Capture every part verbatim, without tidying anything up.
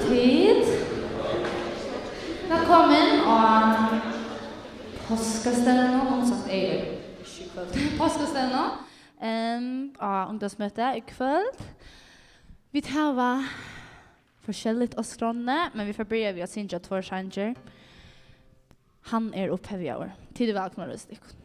Tit, vælkomin á páskastevnu, umsagt er ikki í kvøld. Páskastevnu, em, á ungdómsmøti í kvøld. Vit hava forskelligt á skránni, men vit fara byrja við at syngja tveir sangir. Hann er upphevjaður. Tit eru vælkomin at reisa tykkum.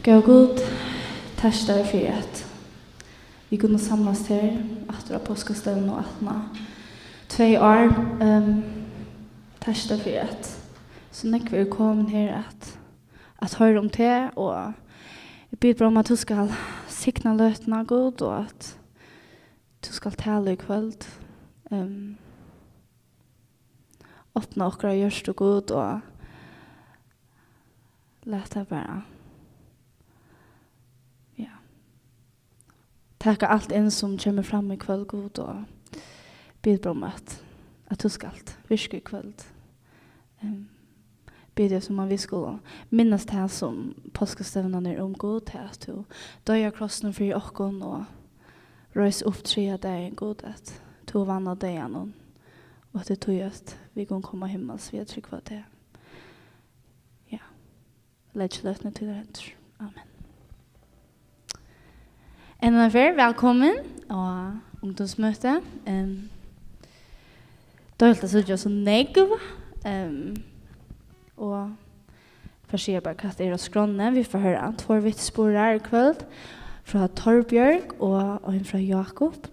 Góði Gud, takk tær fyri, at vit kunnu samlast her aftur á páskastevnu aftaná tvey ár. Ehm, takk tær fyri, at so nógv eru komin her at, at hoyra um teg, og eg biði bara um, at tú skal signa løtuna, Gud, og at tú skal tala í kvøld. Ehm, opna okkara hjørtu, Gud, og lat tað bara, ja, taka alt inn sum kemur fram í kvøld, Gud, og biði bara um, at, at tú skalt virka í kvøld. Ehm, biði eg um, at vit skulu minnast tað, sum páskastevnan er um, Gud, tað, at tú doyði á krossinum fyri okkum og reis upp triðja dagin, Gud, at tú vann á deyðanum, og at tað er tí, at vit kunnu koma himmals við at trúgva á teg. Ja. Legg løtuna í tínar hendur. Amen. Enn eina ferð, vælkomin á ungdómsmøti. Ehm, deiligt at síggja so nógv. Ehm, og fara at siga bara, hvat er á skránni. Vit fara at hoyra tveir vitnisburðir í kvøld, frá Torbjørg og ein frá Jákup.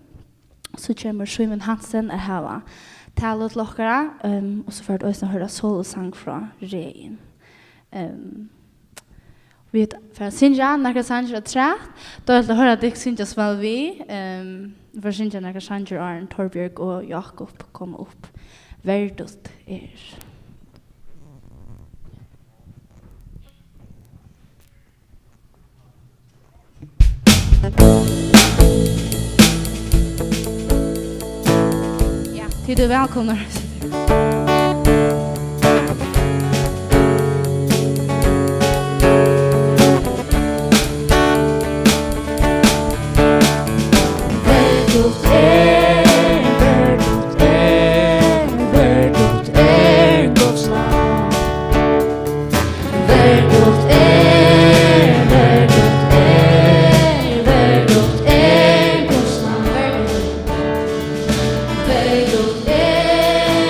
So kemur Símun Hansen at hava talu til okkara, ehm, og so fara vit eisini at hoyra solosang frá Regin. Ehm, vit fara at syngja nakrar sangir afturat. Deiligt at hoyra tykkum syngja so væl við. Ehm, vit fara at syngja nakrar sangir, áðrenn Torbjørg og Jákup koma upp. Verdigt er. Ja, tit eru vælkomnar. Verdigt er, verdigt er, verdigt er Guds navn. Verdigt er, verdigt er, verdigt er Guds navn. Verdigt er,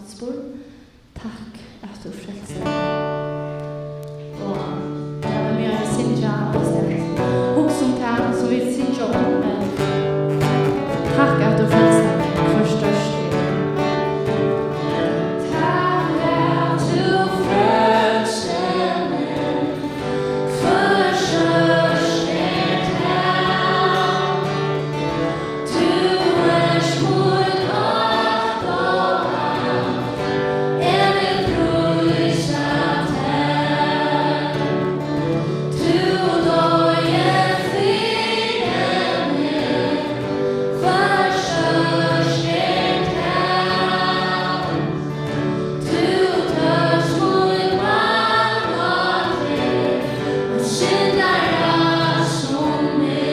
Spurd. Takk at tú frelsti meg. Og lat meg syngja, hugsa um tað sum vit syngja um, men takk at tú frelsti meg, hvør stórt er. Takk at tú frelsti meg, hvør stórt er tað. Tú ert mítt alt og alt, eg vil prísa teg. Tú doyði fyri meg, hvør stórt er tað. Tú tókst mín vald á teg, ein syndara sum meg.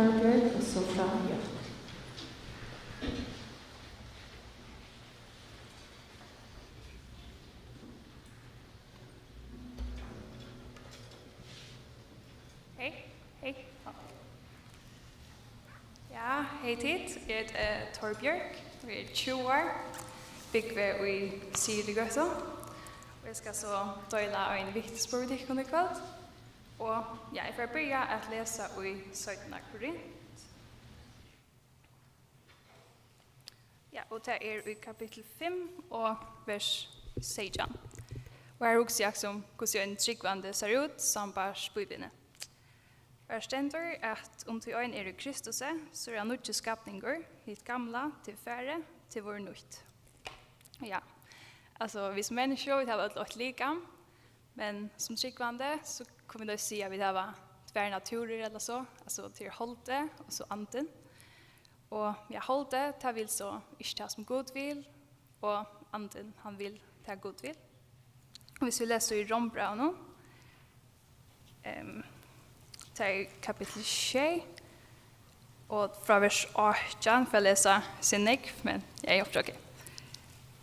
Torbjørg, og so frá Jørn. Hey, hey. Ja, hey tit. Eg eiti, eh, Torbjørg. Eg eri tjúgu ár. Búgvi í Syðrugøtu. Og eg skal so deila ein vitnisburð við tykkum í kvøld. Og ja, eg fari at byrja at lesa í seinna Korint. Ja, og tað er í kapittul fimm og vers seytjan. Og her hugsi eg um, hvussu ein trúgvandi sær út, sambært Bíbliuni. Her stendur, at um tí ein er í Kristusi, so er hann nýggjur skapningur, hitt gamla, tað er farið, tað er vorðið nýtt. Ja, altso, vit sum menniskju, vit hava øll eitt likam, men sum trúgvandi, so kunnu vit eisini siga, at vit hava tvær natúrir ella so, altso, tað er holdið og so andin. Og ja, holdið, tað vil so ikki tað, sum Gud vil, og andin, hann vil tað, Gud vil. Og hvis vit lesa í Rómbrævinum, em, tað er kapittul sjey, og frá vers átjan, fari eg at lesa, ikki nógv, men ja, eg ofri okkum.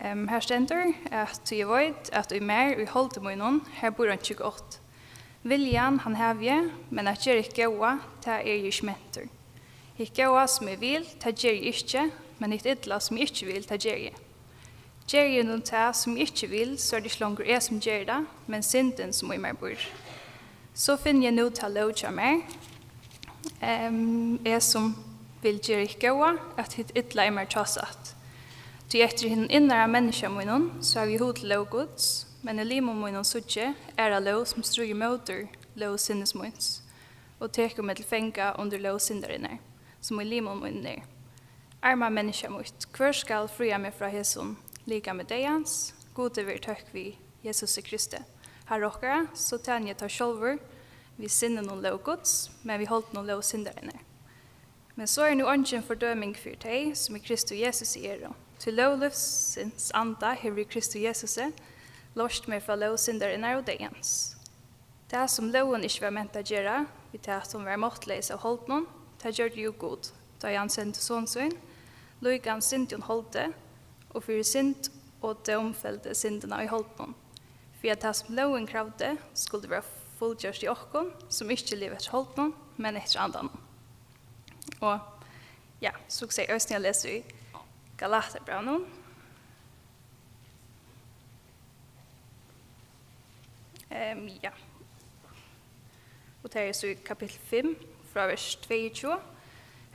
Em, her stendur, at tí eg veit, at í mær, í holdi mínum, her býr einki gott. Viljan, hann havi eg, men at gera hitt góða, tað eri eg ikki mentur. Hitt góða, sum eg vil, tað geri eg ikki, men hitt illa, sum eg ikki vil, tað geri eg. Geri eg nú tað, sum eg ikki vil, so er tað ikki longur eg, sum geri tað, men syndin, sum í mær býr. So finni eg nú ta lóg hjá mær, em, eg, sum vil gera hitt góða, at hitt illa er mær hjástætt. Tí eftir hinum innara menniskja mínum, so havi eg hug til lóg Guds, Men í limum mínum síggi aðra lóg, sum stríður móti lóg sinnis míns, og tekur meg til fanga undir lóg syndarinnar, sum í limum mínum er. Arma menniskja mítt, hvør skal fría meg frá hesum likami deyðans? Gudi veri tøkk við Jesusi Kristi, Harra okkara, so tæni eg tá sjálvur við sinninum lóg Guds, men við holdinum lóg syndarinnar. Men so er nú eingin fordøming fyri tey, sum í Kristi Jesusi eru. Tí lóg lívsins anda hevur í Kristi Jesusi loyst meg frá lóg syndarinnar og deyðans. Tað, sum lógin ikki var ment at gera, við tað, at hon var máttleys av holdinum, tað gjørdi jú Gud, tá ið hann sendi Son sín, líkan syndigum holdi, og fyri synd og dóm feldi syndina í holdinum, fyri at tað, sum lógin kravdi, skuldi vera fullgjørt í okkum, sum ikki liva eftir holdinum, men eftir andanum. Og ja, so hugsi eg eisini at lesa í Galatarbrævinum. Um, ja. Og tað er so í kapittul fimm, frá vers tveyogtjúgu.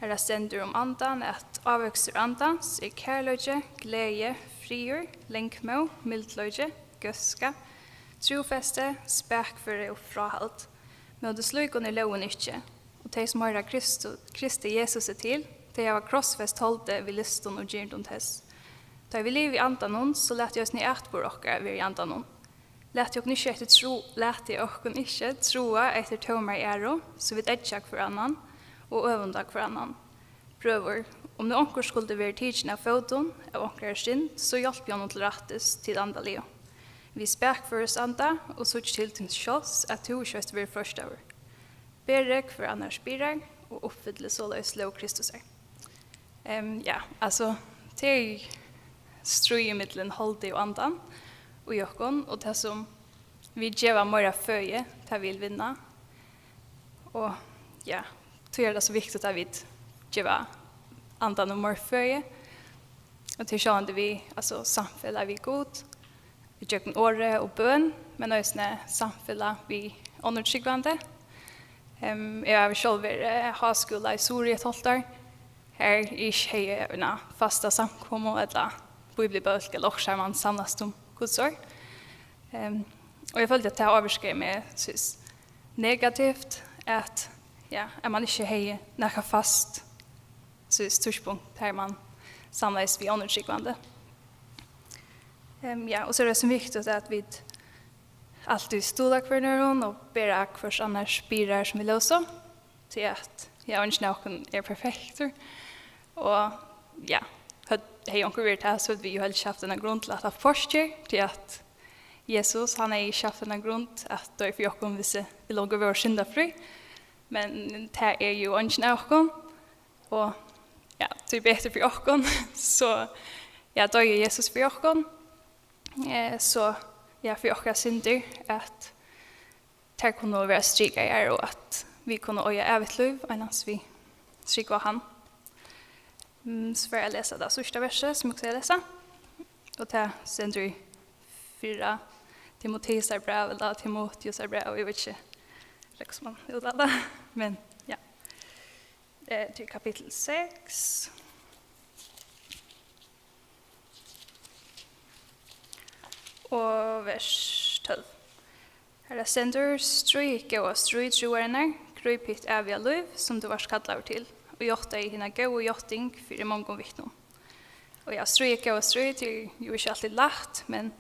Har tað stendur um andan, at ávøkstur andans er kærleiki, gleði, friður, langmóð, mildleiki, góðska, trúfesti, spakføri og fráhald. Móti slíkum er lógin ikki. Og tey, sum hoyra Kristu, Kristi Jesusi til, tey hava krossfest holdið við lystum og girndum tess. Tá ið vit liva í andanum, so latið eisini atburð okkara vera í andanum. Latið okkum ikki eftir trú, latið okkum ikki trúa eftir tómari æru, so vit eggja hvør annan og øvunda hvør annan. Brøður, um nú onkur skuldi verið tikin av fótum av onkrari synd, so hjálpið honum til rættis til andaligu. Við spakførisanda og síggj til tíns sjálvs, at tú skjótt verður freistaður. Berið hvør annars byrðar og uppfyllið soleiðis lóg Kristusar. Um, ja, altso, tað er stríð millum holdið og andan í okkum, og tað, sum vit geva meira føði, tað vil vinna. Og ja, tí er tað so viktigt, at vit geva andanum meira føði. Og tað er sjálvandi við, altso, samfelag við Gud, ígjøgnum orðið og bøn, men eisini samfelag við onnur trúgvandi. Em, eg havi sjálv verið, eh, háskúla í Suðuroy eitt hálvt ár, har eg ikki hevði eina fasta samkomu ella bíbliubólk ella okkurt har man samlast um Guds orð. Em, og eg føldi, at tað ávirkaði meg, soleiðis, negativt, at, ja, at man ikki hevði nakað fast, soleiðis, tíðspunkt har man samlaðist við onnur trúgvandi. Em, ja, og so er tað so viktigt, at vit altíð stuðla hvørjum øðrum og bera hvørs annars byrðar, sum vit lósu, tí at, ja, eingin av okkum er perfektur. Og ja, høvd-, hevði onkur verið tað, so høvdu vit jú helst ikki havt eina grund til at hava páskir, tí at Jesus, hann hevði ikki havt eina grund at doyð fyri okkum, hvis vit longu vóru syndafrí. Men tað er jú eingin av okkum, og ja, tíbetur fyri okkum, so ja, doyði Jesus fyri okkum, eh, so ja, fyri okkara syndir, at tær kunnu vera strikaðar og at vit kunnu eiga evigt lív, einans við trúgv á hann. Mm, so fari eg at lesa tað síðsta versið, sum eg skal lesa, og tað stendur í fyrra Timoteusarbræv, ella Timoteusarbræv, eg veit ikki, hvussu man úttalar tað, men ja. Eh, til kapittul seks. Og vers tólv. Har tað stendur: Stríð góða stríð trúarinnar, gríp hitt æviga lív, sum tú vart kallaður til, og játtaði hina góðu játting fyri mongum vitnum. Og ja, stríð góða stríð, tað er jú ikki altíð lætt, men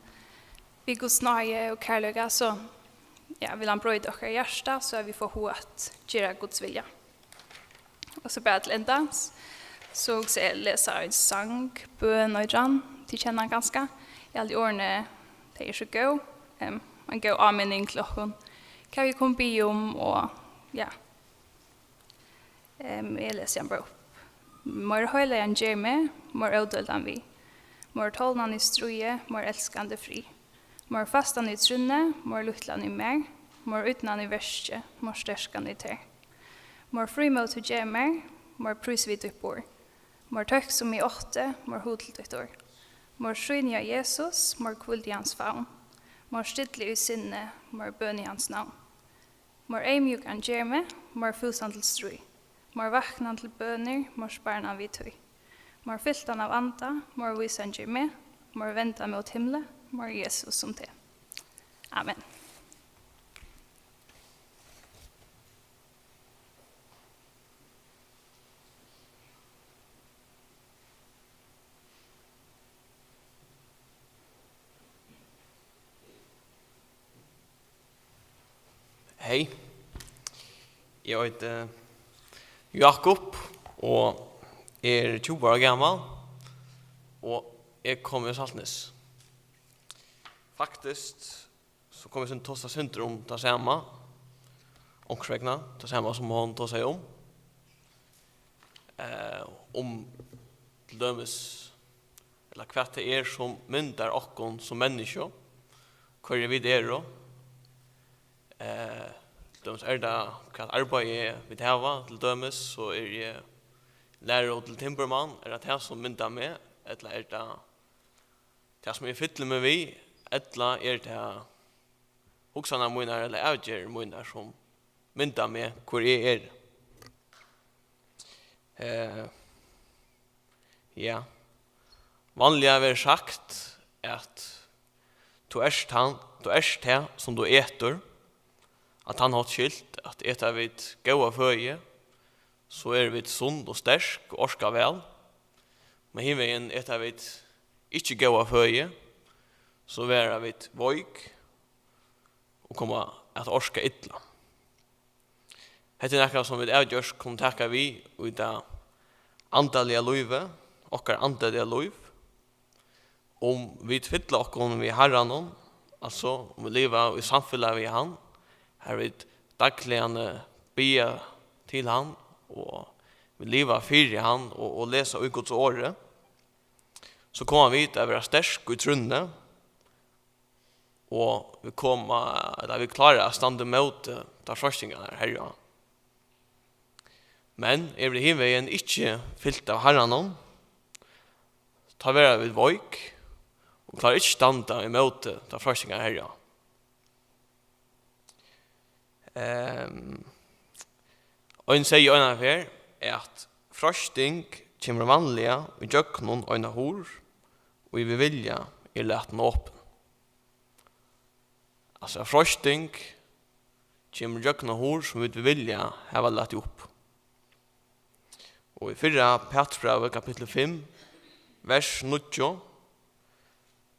við Guds náði og kærleika, so ja, vil hann broyta okkara hjarta, so at vit fáa hug at gera Guds vilja. Og so bara til endans, so skal eg lesa ein sang, Bøn eitur hann, tit kenna hann kanska. Eg haldi orðini, tey eru so góð, em, ein góð áminning til okkum, hvat vit kunnu biðja um, og ja. Em, eg lesi hann bara upp. Meir heilagan ger meg, meir ódeildan við. Meir tolnan í stríði, meir elskandi frið. Meir fastan í trúnni, meir lítlan í mær, meir ídnan í verki, meir sterkan í tær. Meir frímóti ger mær, meir prís við títt borð. Meir tøkk sum eg átti, meir hug til títt orð. Meir sýni á Jesus, meir hvíld í hans favn. Meir stilli í sinni, meir bøn í hans navn. Meir eyðmjúkan ger meg, meir fúsan til stríð. Meir vaknan til bønir, meir sparnan við tí. Meir fyltan av anda, meir vísan ger meg, meir vendan mót himli, meir Jesus sum teg. Amen. Hey, eg eiti Jakob og eri tjúgu ára gamal og eg komi úr Saltnes. Faktiskt so komi eg at tosa eitt sindur um tað sama, onkursvegna tað sama sum hon tosaði um, eh, um til dømis ella hvat tað er, sum myndar okkum sum menniskju, hvørji vit eru. Eh, til dømis er tað, hvat arbeiði vit hava. Til dømis so eri eg lærari til timburmann. Er tað tað, sum myndar meg, ella er tað tað, sum eg fylli meg við, ella er tað hugsanir mínar ella avgerðir mínar, sum mynda meg, hvør eg eri? Eh, ja. Vanliga verður sagt, at tú ert tann, tú ert tað, sum tú etur. Á tann hátt skilt, at eta vit góða føði, so eru vit sund og sterk og orka væl. Men hinvegin, eta vit ikki góða føði, so verða vit veik og koma at orka illa. Hetta er nakað, sum vit avgjørt kunnu taka við í tað andaliga lívið, okkara andaliga lív. Um vit fylla okkum við Harranum, altso um vit liva í samfelag við hann, har vit dagliga biðja til hann og vit liva fyri hann og, og lesa í Guds orði, so koma vit at vera sterk í trúnni, og vit koma, ella vit klára at standa ímóti, tá freistingarnar herja á. Men eru vit hinvegin ikki fylt av Harranum, tá verða vit veik og klára ikki standa ímóti, tá freistingarnar herja á. Ehm, ein segði einaferð, at freisting kemur vanliga ígjøgnum eina hurð, ið við vilja er latin opin. Altso, at freisting kemur ígjøgnum eina hurð, sum vit við vilja hava latið upp. Og í fyrra Pætursbrævi, kapittul fimm, vers níggju,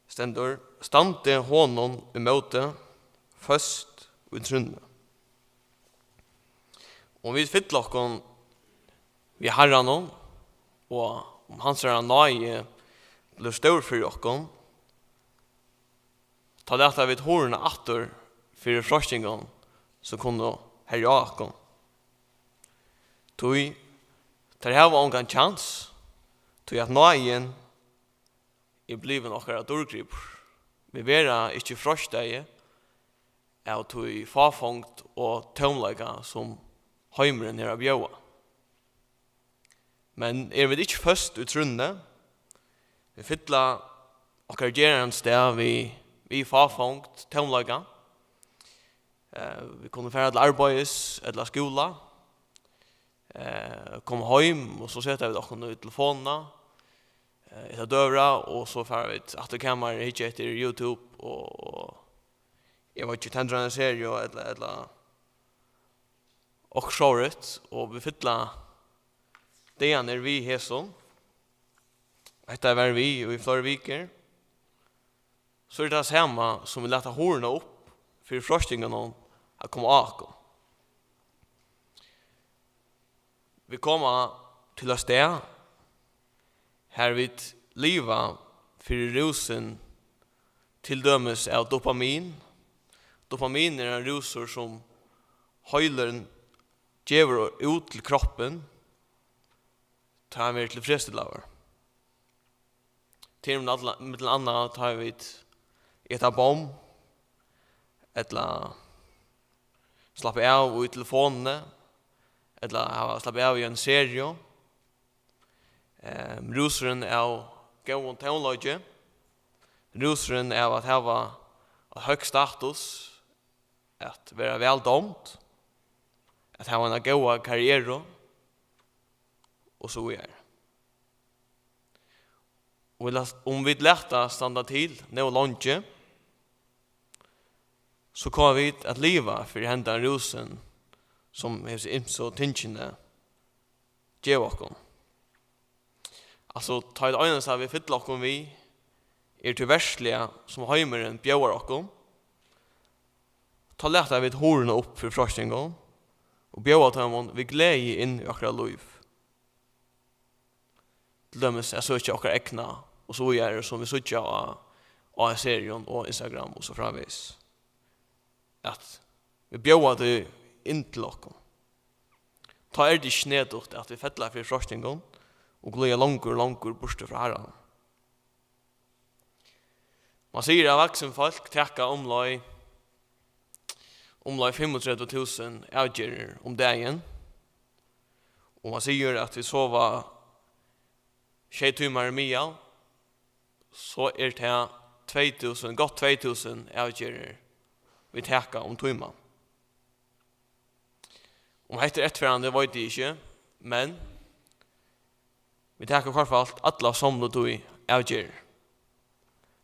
stendur: "Standið honum ímóti, føst í trúnni." Um vit fylla okkum við Harranum, og um hansara náði blívur stór fyri okkum, tá lata vit hurðina aftur fyri freistingum, sum kunnu herja á okkum. Tí tær hava ongan kjans, tí at náðin er blivin okkara dýrgripur. Vit verða ikki freistaði av tí fáfongd og tómleika, sum heimurin hevur at bjóða. Men eru vit ikki føst í trúnni, vit fylla okkara gerandisdag við, við fáfongd, tómleika. Eh, vit kunnu fara til arbeiðis ella skúla, eh, koma heim, og so seta vit okkum í telefonina, eh, eta døgurða, og so fara vit aftur í kamarið, hyggja eftir YouTube, og, og eg veit ikki, tendra eina seriu, ella, ella okkurt sovorðið, og vit fylla dagarnar við hesum. Hetta var við í fleiri vikur. So er tað sama, sum vit lata hurðina upp fyri freistingunum at koma á okkum. Vit koma til eitt stað, har vit liva fyri rúsin, til dømis av dopamin. Dopamin er ein rúsur, sum heilin gevur út til kroppin, tá hann verður tilfredsstillaður. Til millum alla-, millum annað, tá vit eta bomm, ella slappa av í telefonini, ella hava slappað av í ein seriu. Ehm, rúsurin av góðum tónleiki, rúsurin av at hava eitt høgt status, at vera væl dámd, at hava eina góða karrieru og so víðari. Og vit las-, um vit lata standa til nóg leingi, so koma vit at liva fyri hendan rúsin, sum hesi ymsu tingini geva okkum. Altso, tá ið einasta, vit fylla okkum við, er tí verðsliga, sum heimurin bjóðar okkum, tá lata vit hurðina upp fyri freistingum og bjóða teimum við gleði inn í okkara lív. Til dømis at søkja okkara egna og so víðari, sum vit síggja á, á serium og Instagram og so framvegis. At vit bjóða tí inn til okkum. Tá er tað ikki snedigt, at vit fella fyri freistingum og glíða longur og longur burtur frá Harranum. Man sigur, at vaksin fólk taka umleið, umleið fimmogtretivu túsund avgerðir um dagin, og man sigur, at vit sova sjey tímar í miðal, so er tað tvey túsund, gott tvey túsund avgerðir, vit taka um tíman. Um hetta er eftirfarandi, veit eg ikki, men vit taka í hvørt fall alla somlu tíð avgerðir,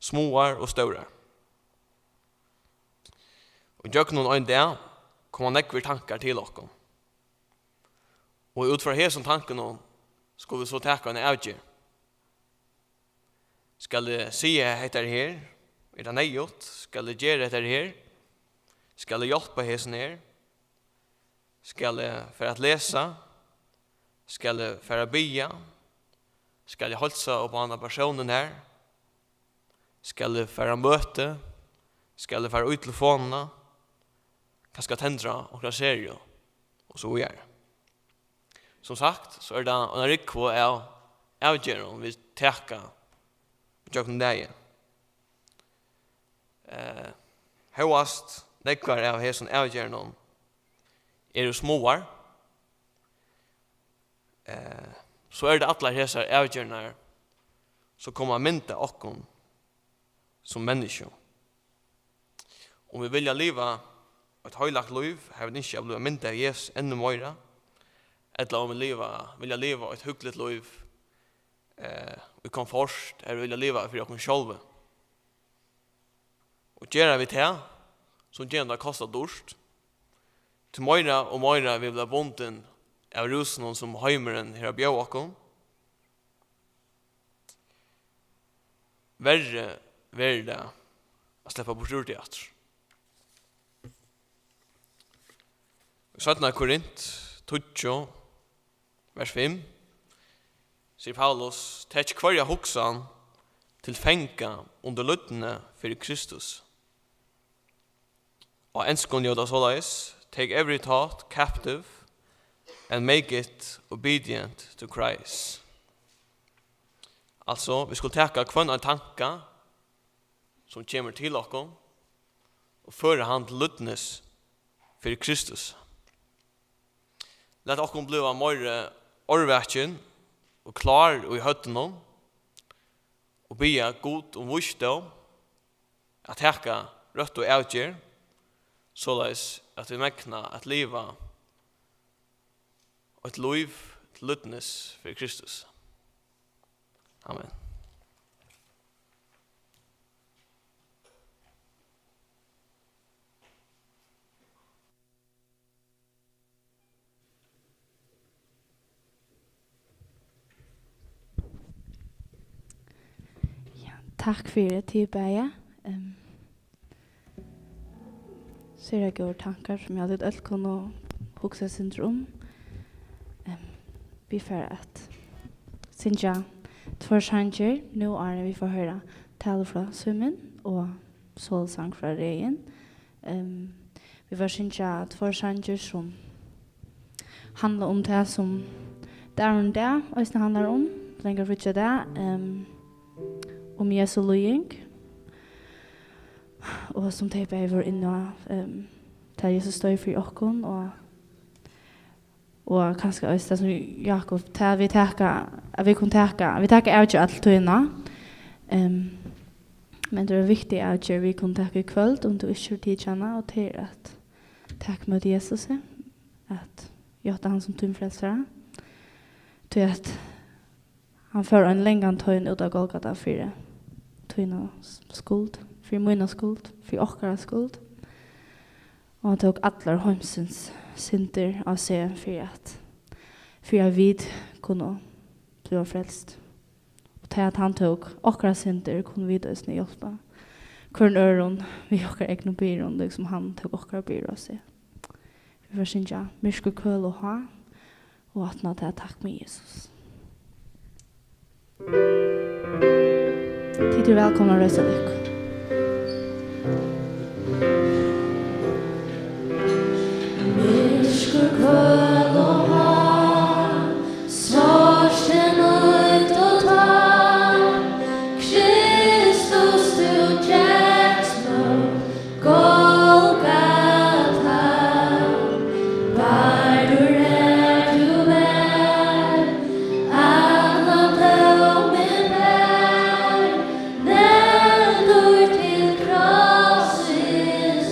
smáar og stórar. Og gjøgnum ein dag koma nógvir tankar til okkum. Og út frá hesum tankunum skulu vit so taka eina avgerð. Skal eg siga hetta her? Er tað neyðugt? Skal eg gera hetta her? Skal eg hjálpa hesum her? Skal eg fara at lesa? Skal eg fara at biðja? Skal eg heilsa upp á handa persónin her? Skal eg fara á møti? Skal eg fara í telefonina? Kanska tendra onkra seriu? Og so víðari. Sum sagt, so er tað ein rúgva av avgerðum, vit taka gjøgnum dagin. Eh, hóast nógvar av hesum avgerðunum eru smáar, eh, so eru tað allar hesar avgerðirnar, sum koma at mynda okkum sum menniskju. Um vit vilja liva eitt heilagt lív, har vit ynskja at bliva myndaðir av Jesus enn meira, ella um vit liva, vilja liva eitt hugligt lív, eh, í komfort, har vit vilja liva fyri okkum sjálvi. Og gera vit tað, sum ger tað kosta dýrt, tí meira og meira vit verða bundin av rúsinum, sum heimurin hevur at bjóða okkum, verri verður tað at sleppa burtur úr tí aftur. Í seinna Korint tíggju, vers fimm, sigur Paulus: "Takið hvørja hugsan til fanga undir lydni fyri Kristus." Á enskum ljóðar tað soleiðis: "Take every thought captive and make it obedient to Christ." Altso, vit skulu taka hvønn ein tanka, sum kemur til okkum, og føra hann til lydnis fyri Kristus. Lat okkum bliva meiri árvakin og klár í høvdinum, og biðja Gud um vísdóm at taka røttu avgerð, soleiðis at vit megna at liva eitt lív til lydnis fyri Kristus. Amen. Ja, takk fyri, tit bæði. Ehm, sera góðir tankar, sum eg haldi, tit øll kunnu hugsa eitt sindur um. Ehm, vit fara at syngja tveir sangir nú, áðrenn vit fáa hoyra talu frá Símun og solsang frá Regin. Ehm, vit fara at syngja tveir sangir, sum handla um tað, sum dagurin í dag eisini handlar um, langa fríggjadag, ehm, um Jesu líðing, og sum tey bæði vóru inni á, ehm, tá Jesus doyði fyri okkum, og, og kanska eisini tað, sum Jákup, tað vit taka, at vit kunnu taka, at vit taka avgerð alla tíðina, ehm, men tað er ein viktig avgerð, vit kunnu taka í kvøld, um tú ikki hevur tikið hana, og tað er at taka ímóti Jesusi, at játta hann sum tín frelsara. Tí at hann fór ein langan tein út á Golgata fyri tína s-, skuld, fyri mína skuld, fyri okkara skuld. Og hann tók allar heimsins syndir á seg fyri at, fyri at vit kunnu blíva frelst. Og tað, at hann tók okkara syndir, kunnu vit eisini hjálpa hvørjum øðrum við okkara egnu byrðum, líkasum hann tók okkara byrðir á seg. Vit fara at syngja Myrkur, køl og háð, og aftaná tað, Takk, mín Jesus. Tit eru vælkomin at reisa tykkum. Myrkur, køl og háð, sorg er nýtt og tá, Kristus, tú gekst mót Golgata, bardur er tú var, allan dómin bar, negldur til krossins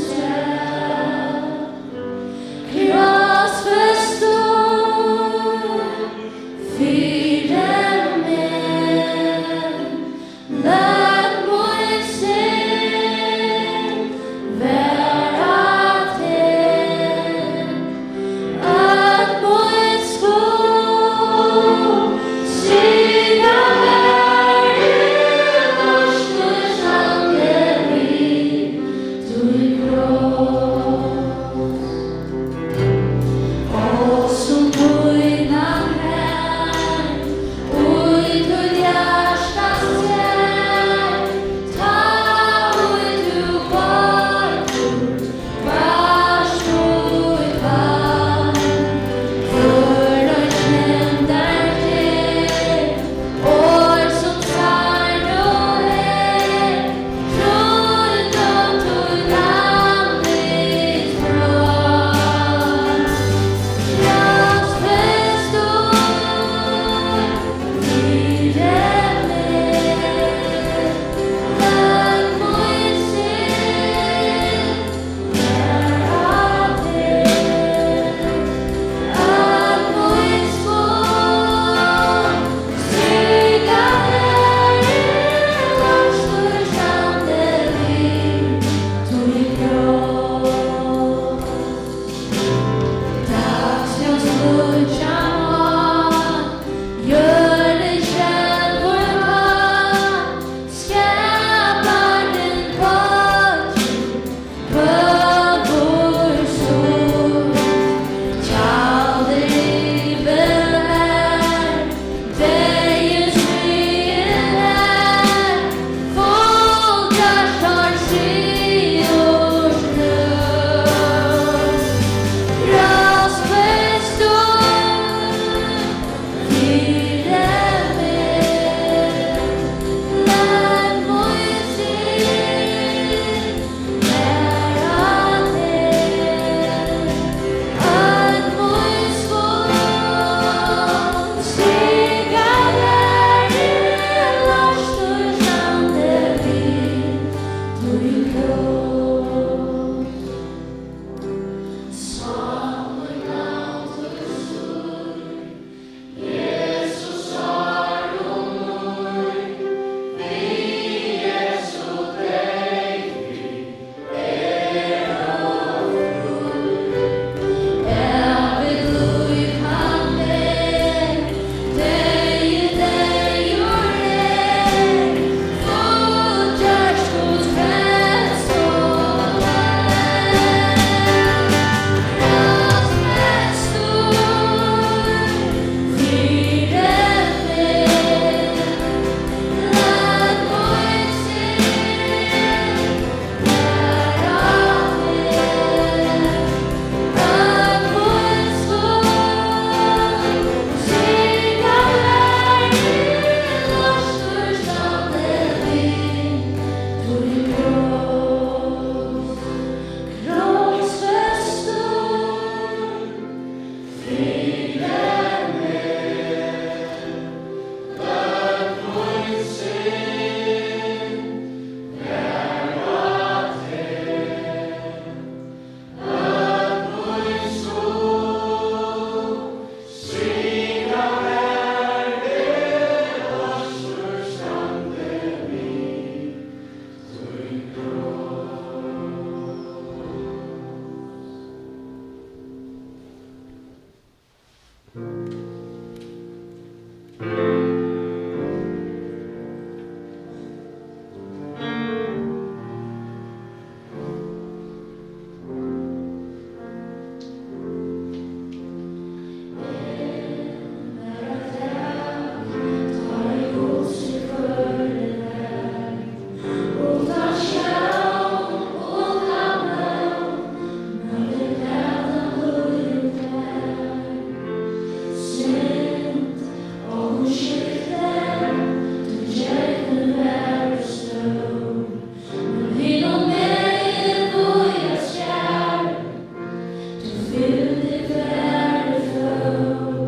Fylgdi ferð og flóð.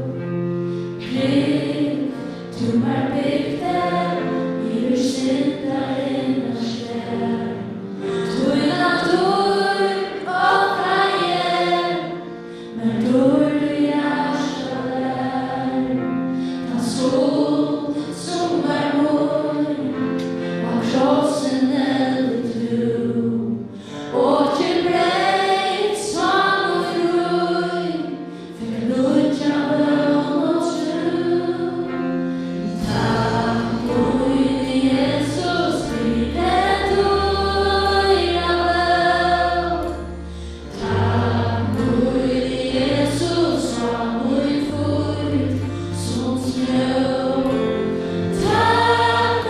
Bygd, tú mær bygdar, yvir syndarinnar stað. Tína dýrd ofraði eg, mær dýrd í hjarta lær. Tann skuld, sum var mín, á krossin neldi tú. Og til breyt, svann og frí, fekk nýggja vón og trú. Takk, mín Jesus, fyri tað dýra blóð. Takk, mín Jesus, á mín hvíld sum snjó. Takk,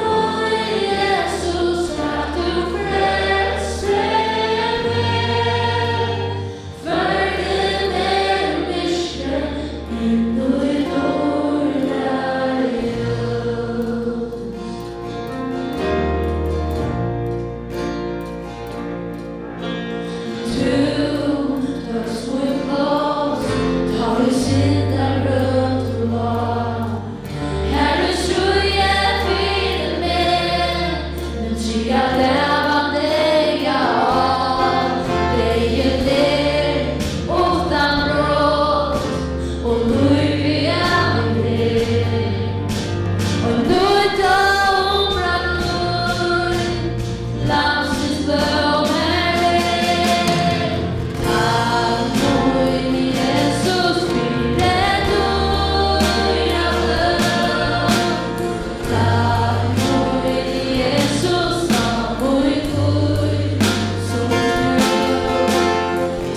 mín Jesus, at tú frelsir meg. Førdi meg úr myrkri inn í dýrðar ljós. Tú tókst mítt pláss, tá eg í syndagrøtu lá. Har tú stríðir fyri meg, men triðja dag vann deyða á. Deyðin er uttan brot, og lívið er við. Og nýtt og umbreytt lív, Lambsins blóð er. Takk, mín Jesus, fyri dýra blóð. Takk, mín Jesus, á mín hvíld sum snjó.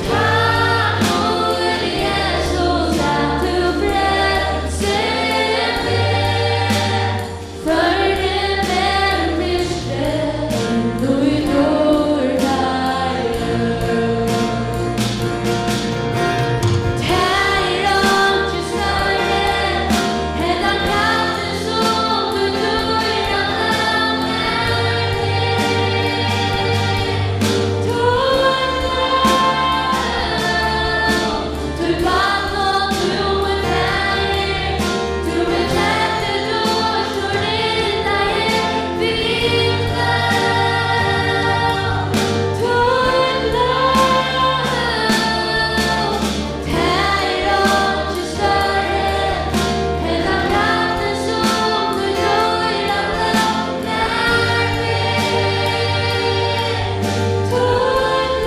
Takk, mín Jesus, at tú frelsir meg. Førdi meg úr myrkri inn í dýrðar ljós. Tað er einki størri, hendan kallið sum tú dýra lamið er. Tú ert Tí barn og tú er faðir, tú ert keyptur, dýrt og rindaður við blóð. Tín blóð, tað er einki størri, enn tann kraftin, sum tú dýra blóð nær meg. Tín blóð,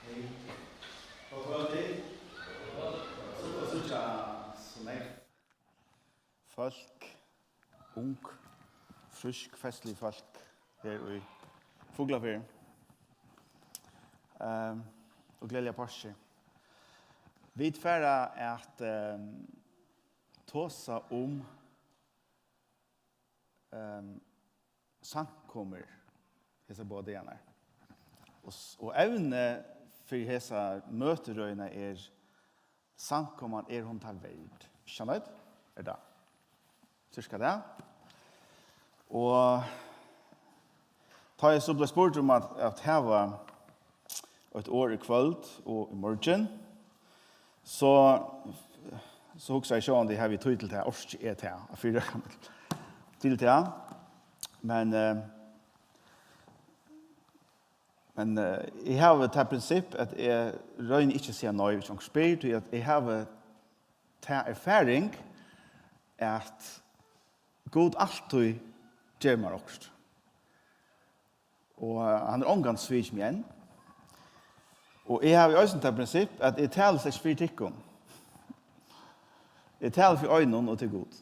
Hey. Gott kvøldið. So at síggja so nógv fólk, ung, frísk, festlig fólk her í Fuglafirði. Ehm, og gleðiligar páskir. Vit fara at, ehm, tosa um, ehm, samkomur hesar báðar dagarnar. Og s-, og evnið fyri hesa møtirøðina er: Samkoman, er hon tað verd? Skjønner du? Er tað cirka tað? Og tá eg so bleiv spurdur um at, at hava eitt orð í kvøld og í morgin, So, so hugsaði eg, sjálvandi havi eg tíð til tað, orki eg tað, at fyrireika meg til tað. Men, eh, men, eh, eg havi tað prinsipp, at eg royni ikki at siga nei, hvis onkur spyr, tí at eg havi ta erfaring, at Gud altíð gevur mær okkurt. Og hann hevur ongantíð svikið meg enn. Og eg havi eisini tað prinsipp, at eg tali slett ikki fyri tykkum. Eg tali fyri einum, og tað er Gud.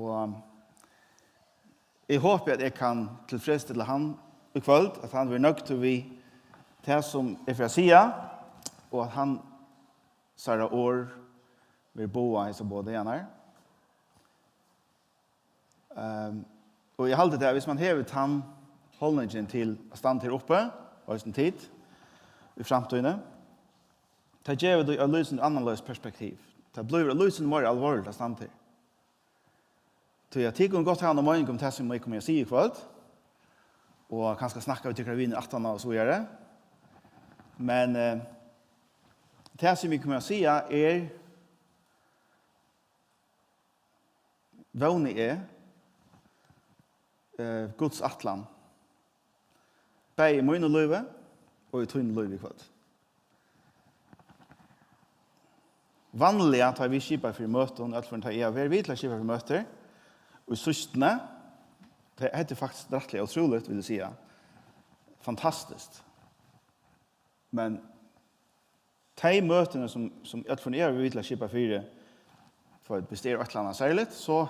Og eg hopi, at eg kann tilfredsstilla hann í kvøld, at hann verður nøgdur við tað, sum eg fari at siga, og at hansara orð verður boðað hesar báðar dagarnar. Ehm, og eg haldi tað, at hvis man hevur tann holdningin til at standa her uppi, og eisini tit, í framtíðini, tað gevur tí eitt lítið annarleiðis perspektiv. Tað blívur eitt lítið meira alvorligt at standa her. Tí at tit kunnu gott hava eina meining um tað, sum eg komi at siga í kvøld, og kanska snakka við tykkara vinir aftaná og so víðari. Men, eh, tað, sum eg komi at siga, er, vóni eg, eh, Guds ætlan, bæði í mínum lívi og í tínum lívi í kvøld. Vanliga, tá vit skipa fyri møtum, í øll førum, tá eg havi verið við til at skipa fyri møtir, í síðstuni, tað, hetta er faktiskt rættiliga ótrúligt, vil eg siga, fantastiskt. Men tey møtini, sum, sum í øll førum eg havi verið við til at skipa fyri, for hvis tað er eitt ella annað serligt, so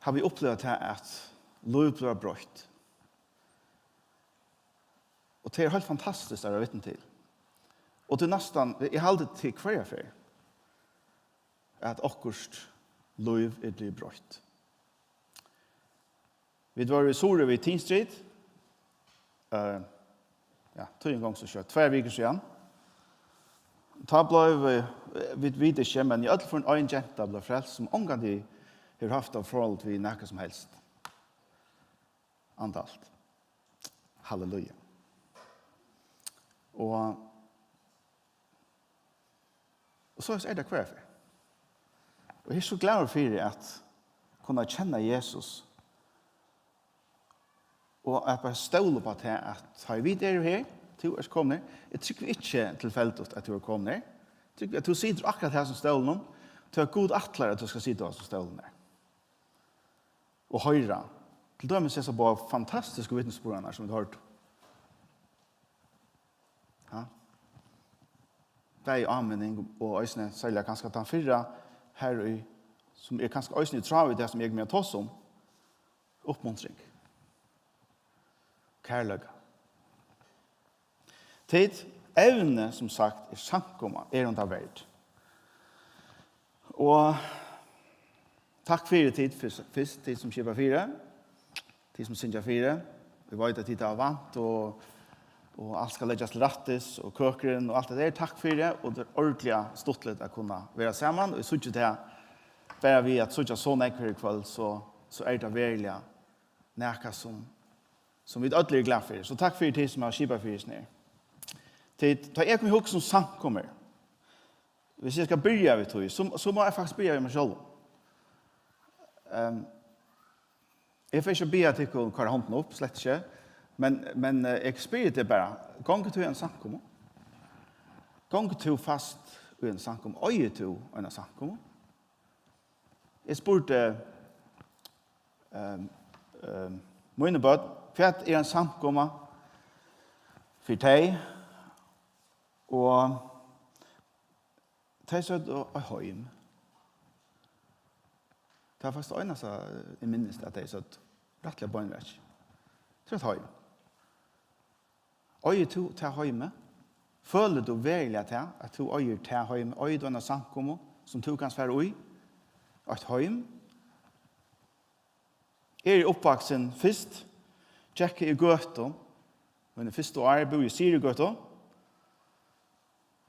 havi eg upplivað tað, at lív blívur broytt. Og tað er heilt fantastiskt at vera vitni til. Og tað er næstan, eg haldi, til hvørja ferð, at okkurt lív er blivið broytt. Vit vóru í Suðuroy við Teen Street. Eh, ja, tíðin gongur so skjótt. Tvær vikur síðan. Tá bleiv, eh, vit vita ikki, men í øll førum ein genta bleiv frelst, sum ongantíð hevur havt eitt forhold við nakað sum helst. Andalt. Halleluja. Og, og so er tað hvørja ferð. Og eg er so glaður fyri at kunna kenna Jesus. Og at bara stóla upp á tað, at tá vit eru her, tú ert komin her, eg trúgvi ikki tilfeldigt, at tú ert komin her. Eg trúgvi, at tú situr akkurát her sum stólinum, tí at Gud ætlar, at tú skal sita á sum stólinum her. Og hoyra. Til dømis hesa báðar fantastisku vitnisburðarnar, sum vit hoyrdu. Ja. Bæði áminning og eisini serliga kanska tann fyrra her í, sum er kanska eisini í tráð við tað, sum eg komi at tosa um. Uppmuntring. Kærleika. Tit, evnið, sum sagt, er samkoma, er hon tað verd. Og takk fyri tit, fyrst, fyrst, tit sum skipa fyri, tit sum syngja fyri. Eg veit, at tit hava vant, og, og alt skal leggjast til rættis, og køkurin, og alt det der. Takk fyri, og tað er ordiliga stuttligt at kunna vera saman, og eg síggi tað, bara við at síggja so nógv her í kvøld, so, so er tað veruliga nakað, sum, sum vit øll eru glað fyri. So takk fyri, tit sum hava skipað fyri hesum her. Tit, tá eg kom í hugsa um samkomur, hvis eg skal byrja við tí, so, so má eg faktiskt byrja við mær sjálvum. Ehm, eg fari ikki at biðja tykkum koyra hondina upp, slett ikki. Men, men, eh, eg spyrji teg bara, gongur tú í eina samkomu? Gongur tú fast í eina samkomu? Eigur tú eina samkomu? Eg spurdi, ehm, ehm, míni børn, hvat er ein samkoma fyri tey? Og tey søgdu, eitt heim. Tað var faktiskt einasta, eg minnist, at tey søgdu rættiliga beinleiðis. Tað er eitt heim. Eigur tú tað heimið? Følir tú veruliga tað, at tú eigur tað heimið? Eigur tú eina samkomu, sum tú kanst fara í? Eitt heim? Eg eri uppvaksin, fyrst gekk eg í gøtu, míni fyrstu ár búði eg í Syðrugøtu.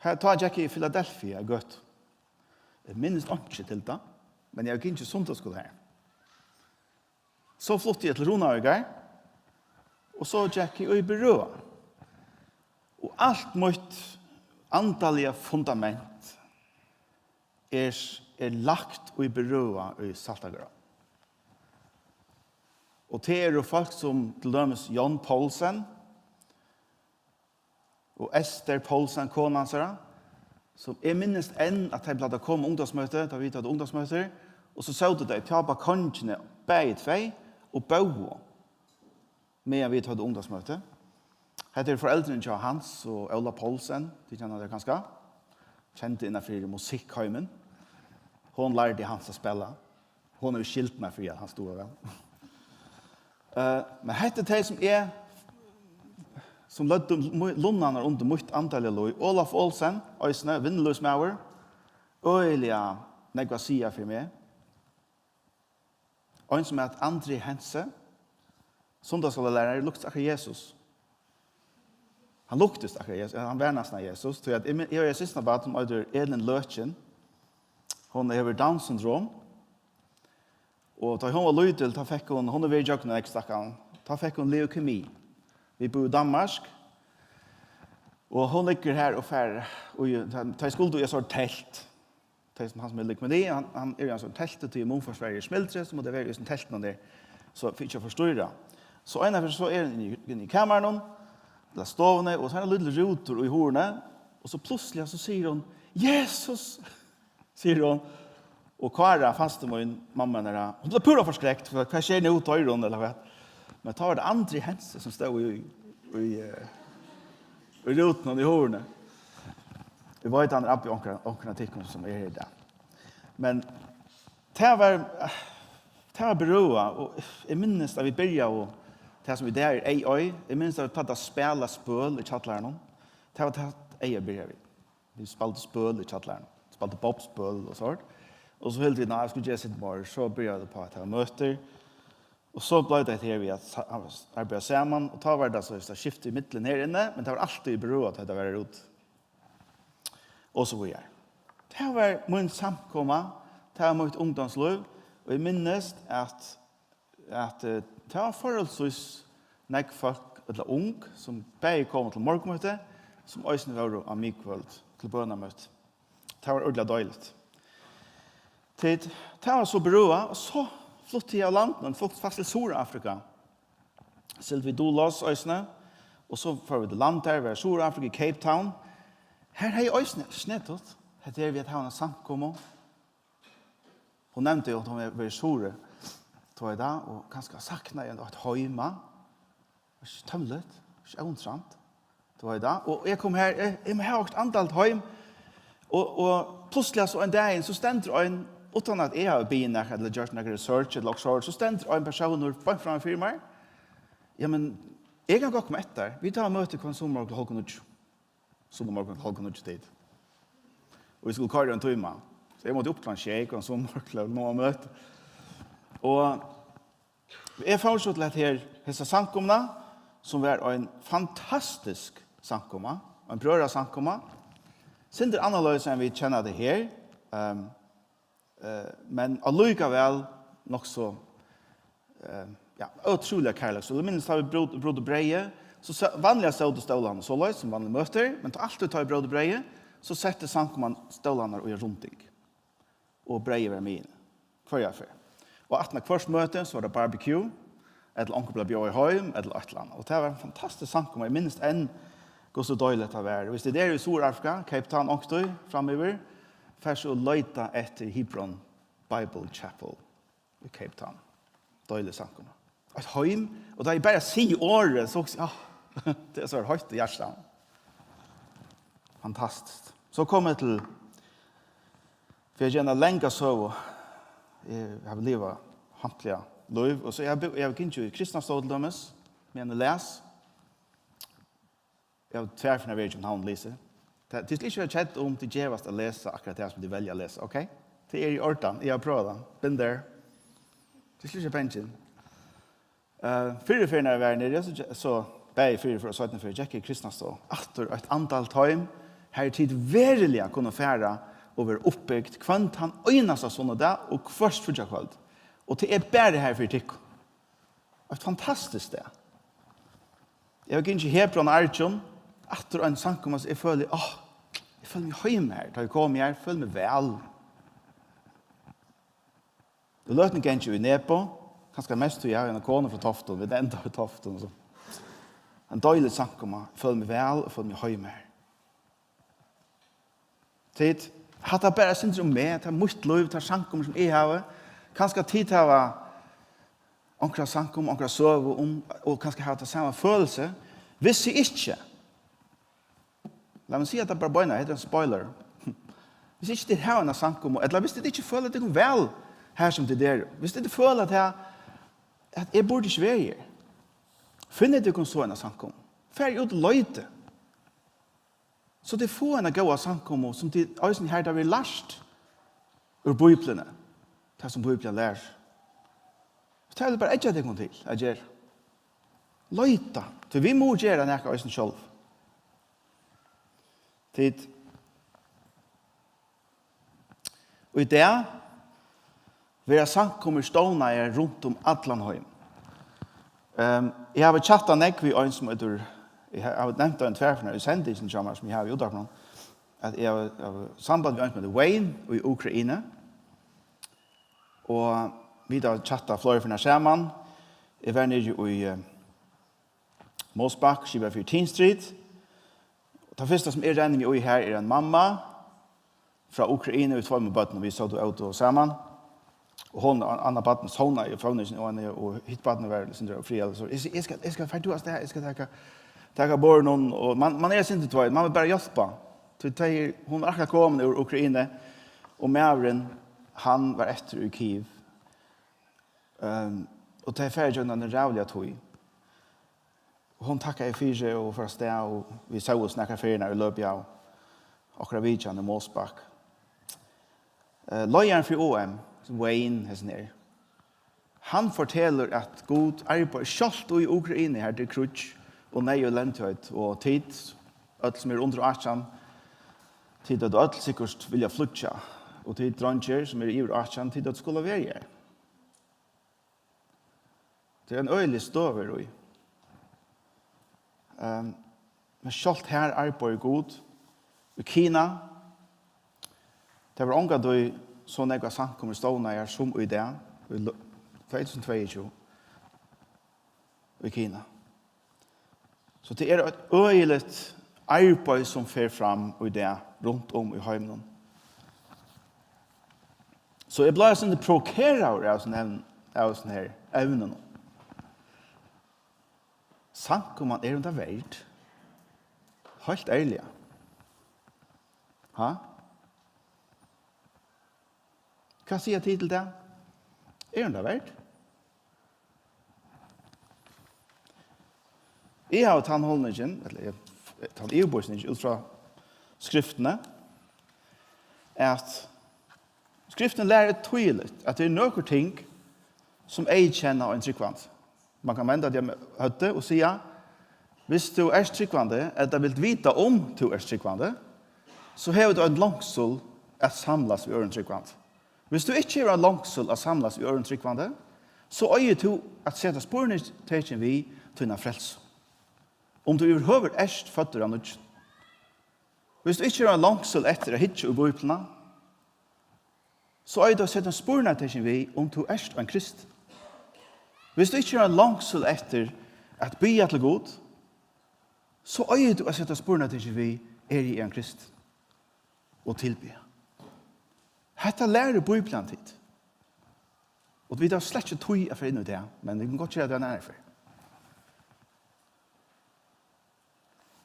Har, tá gekk eg í Philadelphia gøtu. Eg minnist einki til tað, men eg havi gingið sunnudagsskúla har. So flutti eg til Runavíkar, og so gekk eg í Berøa. Og alt mítt andaliga fundament er, er lagt í berøða í Saltangará. Og tað eru fólk sum til dømis John Poulsen og Esther Poulsen, kona hansara, sum eg minnist enn, at tey plagdu at koma á ungdómsmøti, tá vit høvdu ungdómsmøtir, og so sótu tey, tá bað kongini, bæði tvey, og bóðu, meðan vit høvdu ungdómsmøti. Hetta eru foreldrini hjá Hans og Óla Poulsen, tit kenna tey kanska, kendu innan fyri musikkheimin. Hon lærdi Hans at spæla. Hon hevur skilt meg fyri, at hann stóð væl. Eh, men hetta er tey, sum eg, sum løgdu mu-, lunnarnar undir mítt andaliga lív. Olaf Olsen, eisini, vinnulívsmaður, øgiliga nógv at siga fyri meg. Ein sum æt Andri Hense, sunnudagsskúlalærari, luktist akkurát Jesus. Hann luktist akkurát Jesus, hann var næstan Jesus, tí at eg, eg hevði eitt systkinabarn sum eitur Elin Løkin. Hon hevur Down syndrom. Og tá hon var lítil, tá fekk hon, hon hevur verið ígjøgnum nógv, stakkarin. Tá fekk hon leukemi. Vit búðu í Danmark. Og hon liggur her og fær, og tá, tá skuldi eg so telt. Tey sum, hann sum er líkmæli, hann, hann er í ein sånn telti, tí munnforsvarið er smildrið, so má tað vera í ein telti, man er, so fyri ikki at forstyrra. So eina ferð so er hon inni, inni í kamarinum, ella stovuni, og so er ein lítil rútur í hurðini, og so plutsliga so sigur hon, "Jesus!" sigur hon. Og Kára, fastur mín, mamma hennara, hon bleiv púra forskrekt, for hvat skjer nú, doyr hon, ella hvat? Men tá var tað Andri Hense, sum stóð í, í, eh, í rútinum í hurðini. Eg veit, hann er abbi onkra, onkra av tykkum, sum er her í dag. Men tað var, tað var berøða, og eg minnist, at vit byrjaðu, tað sum í dag er Ey Ey, eg minnist, at vit plagdu at spæla spøl í kjallaranum. Tað var tað, Ey Ey byrjaði við. Vit spældu spøl í kjallaranum. Spældu bobbspøl og sovorðið. Og so hildu vit, nei, vit skuldu gera eitt sindur meir. So byrjaðu vit uppá at hava møtir. Og so bleiv tað hetta her við at sa-, arbeiða saman. Og tá var tað so, so skift ímillum her inni, men tað var altíð í berøða, at hetta var her úti. Og so víðari. Tað var mín samkoma, tað var mítt ungdómslív. Og eg minnist, at at, eh, tað var forholdsvís nógv fólk, ella ung, sum bæði komu til morgunmøti, sum eisini vóru á miðkvøld til bønarmøti. Tað var ordiliga deiligt. Tit, tað var so berøða, og so flutti eg av landinum, flutti faktiskt til Suðurafrika. Sigldi við Doulos eisini, og so fóru vit til land har, var í Suðurafrika, í Cape Town. Har hevði eg eisini snetut, hetta er við at hava eina samkomu. Hon nevndi jo, at hon hevur verið í Suðuroy, tá í dag, og kanska saknaði eitt heima. Var ikki tómligt, var ikki óinteressant, tá í dag. Og eg kom her, eg, eg má hava okkurt andaligt heim. Og, og plutsliga so ein dagin, so stendur ein, uttan at eg havi biðið nakran, ella gjørt nakra research, ella okkurt, so stendur ein persónur beint framman fyri mær. Ja, men eg kann gott koma eftir. Vit hava møti hvønn summar klokkan hálvgum níggju. Sunnumorgun klokkan níggju tit. Og vit skuldu koyra ein tíma. So eg mátti upp klokkan sjey, klokkan sunnumorgun, klokkan, nú var møti. Og eg fór so til at her, hesa samkomuna, sum var ein fantastisk samkoma, ein brøðrasamkoma. Sindur annarleiðis enn vit kenna tað her. Ehm, Eh, men allíkavæl nokk so, eh, ja, ótrúliga kærleiksfull. Eg minnist, tá vit brú-, brutu breyðið, so sa-, vanliga sótu stólarnir soleiðis, sum vanlig møtir, men tá, altíð tá vit brutu breyðið, so setti samkoman stólarnar í ein runding. Og breyðið var í miðjuni, hvørja ferð. Og aftan á hvørt møti, so var tað barbecue, ella onkur bleiv bjóðaður heim, ella eitt ella annað. Og tað var ein fantastisk samkoma. Eg minnist enn, hvussu deiligt tað var. Viss tit eru í Suðurafrika, Cape Town onkuntíð framyvir, far so og leita eftir Hebron Bible Chapel í Cape Town. Deilig samkoma. Eitt heim, og tá eg bara sigi orðið, so hugsi eg, ah, tað er so heitt í hjartanum. Fantastiskt. So kom eg til, fyri at gera eina langa søgu, eg havi livað hampliga lív, og so eg havi, eg havi gingið í kristnastovu til dømis, meðan eg las. Eg havi tvær ferðir verið í København og lisið. Tað, tit skulu ikki vera kedd um tit gevast at lesa akkurát tað sum tit velja at lesa, ok? Tað er í ordan, eg havi prøvað tað. Been there. Tit skulu ikki vera bangin. Eh, fyrru ferðina eg var niðri, so ge-, so bæði fyrru ferð og seinnu ferð gekk eg í kristnastovu. Aftur eitt andaligt heim, har tit veruliga kunnu fara og vera uppbygd hvønn tann einasta sunnudag og hvørt fríggjakvøld. Og tað er bara har fyri tykkum. Eitt fantastiskt stað. Eg havi gingið í Hebron og Argjum, aftur ein samkoma, so eg føli, áh, eg føli meg heima her. Tá eg komi her, føli meg væl. Í løtuni gangi í Nebo, kanska mest tí eg havi eina konu frá Toftum, vit enda í Toftum, so. Ein deilig samkoma, eg føli meg væl og føli meg heima her. Tit, hatta bara eitt sindur um meg, tað er mítt lív, tað er samkomur sum eg havi. Kanska tit hava onkra samkomu, onkra søgu um, og kanska hava tað sama følelse. Vissi ikki, lat meg siga tað bara beinanvegin, hetta er ein spoiler. Hvis ikki tit hava eina samkomu, ella hvis tit ikki føla tykkum væl her sum tit eru, hvis tit føla at, at eg burdi ikki verið her, finnið tykkum so eina samkomu. Farið út og leitið. So tit fáa eina góða samkomu, sum tit eisini har tað verður lært úr Bíbliuni, tað sum Bíblian lærir. So tað vil eg bara eggja tykkum til at gera. Leita, tí vit mugu gera nakað eisini sjálv. Tit, og í dag verða samkomur stovnaðar runt um allan heim. Ehm, eg havi chattað nógv við ein sum eitur, eg ha-, havi nevnt ein tvær ferðir í sendingini hjá mær, sum eg havi í útvarpinum, at eg havi, havi samband við ein sum eitur Wayne í Ukraine, og vit hava chattað fleiri ferðir saman. Eg var niðri í, eh, Mosebakk, skipaði fyri Teen Street. Og tað fyrsta sum eg renni meg í her er ein mamma frá Ukraine við tveimum børnum. Vit sótu og ótu saman. Og hon, an-, annað barn sovnaði í føvninginum, og, og hitt barnið var sindur friðað. So eg, eg skal, eg skal, far tú avstað, eg skal taka, taka borðini, og man, man er sindur tveit, man vil bara hjálpa. So tey, hon er akkurát komin úr Ukraine, og maðurin, hann var eftir í Kyiv. Ehm, og tey fara ígjøgnum eina ræðuliga tíð. Hon takkaði fyri og fór avstað, og vit sóust nakrar ferðir í løpið av okkara vitjan í Mosebakk. Eh, leiðarin fyri O M, Wayne, hesin her, hann fortelur, at Gud arbeiðir sjálvt í Ukraine, har tað er kríggj og neyð og elendigheit, og tit, øll sum eru undir átjan, tit høvdu øll sikkurt viljað flýggja, og tit, dreingir, sum eru yvir átjan, tit høvdu skulað verið her. Tað er ein øgilig støða í. Ehm, men sjálvt har arbeiðir Gud. Í Kina, tað var ongantíð so nógvar samkomur stovnaðar sum í dag, í lø-, tvey túsund og tveyogtjúgu í Kina. So tað er eitt øgiligt arbeiði, sum fer fram í dag runt um í heiminum. So eg bleiv eitt sindur provokeraður av hesum evn-, av hesum her evnunum. Samkoman, er hon tað verd? Heilt ærliga. Ha? Hvat siga tit til tað? Er hon tað verd? Eg havi tann holdningin, ella eg, tann yvirbevísingin út frá Skriftini, at Skriftin lærir týðiligt, at tað eru nøkur ting, sum eyðkenna ein trúgvandi. Man kann venda tað um høvdið og siga, hvis tú ert trúgvandi, ella vilt vita um tú ert trúgvandi, so hevur tú ein longsul at samlast við øðrum trúgvandi. Hvis tú ikki hevur ein longsul at samlast við øðrum trúgvandi, so eigur tú at seta spurnartekin við tína frelsu. Um tú yvirhøvur ert føddur av nýggjum. Hvis tú ikki hevur ein longsul eftir at hyggja í Bíbliuna, so eigur tú at seta spurnartekin við, um tú ert ein kristin. Hvis tú ikki hevur ein longsul eftir at biðja til Gud, so eigur tú at seta spurnartekin við, eri eg ein kristin? Og tilbiðja. Hetta lærir Bíblian tit. Og vit hava slett ikki tíð at fara inn í tað, men vit kunnu gott gera tað ein annan ferð.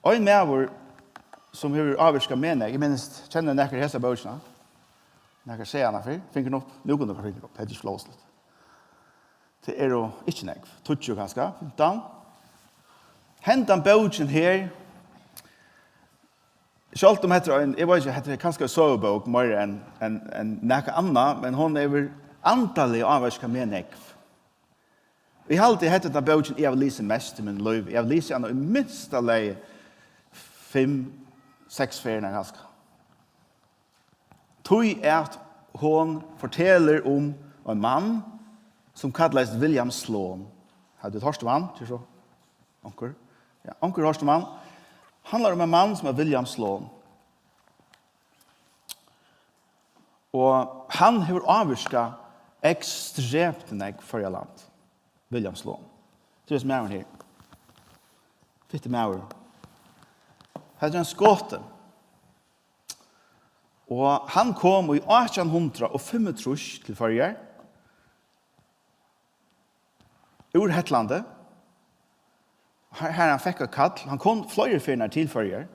Ein maður, sum hevur ávirkað meg nógv, eg minnist, kenni nakar hesa bókina? Nakar sæð hana fyrr? Fingur upp? Nú kunnu okur fingur upp, hetta er ikki lógligt. Tað eru ikki nógv, tíggju kanska, fimtan. Hendan bókin her, sjálvt um hetta er ein, eg veit ikki, hetta er kanska ein søgubók meira enn, enn, enn nakað annað, men hon hevur andaliga ávirkað meg nógv. Eg haldi, hetta er tann bókin, eg havi lisið mest í mínum lívi. Eg havi lisið hana í minsta lagi fimm, seks ferðir kanska. Tí at hon fortelur um ein mann, sum kallaðist William Sloane. Hava tit hoyrt um hann? Ger so. Onkur? Ja, onkur hoyrt um hann? Handlar um ein mann, sum er William Sloane. Og hann hevur ávirkað Ekstremt nógv Føroyaland. William Sloan. Tað er hesin maðurin her. Fittur maður. Hetta er ein skoti. Og hann kom í átjan hundrað og fimmogtrýss til Føroyar. Úr Hetlandi. Har, har hann fekk eitt kall. Hann kom fleiri ferðir til Føroyar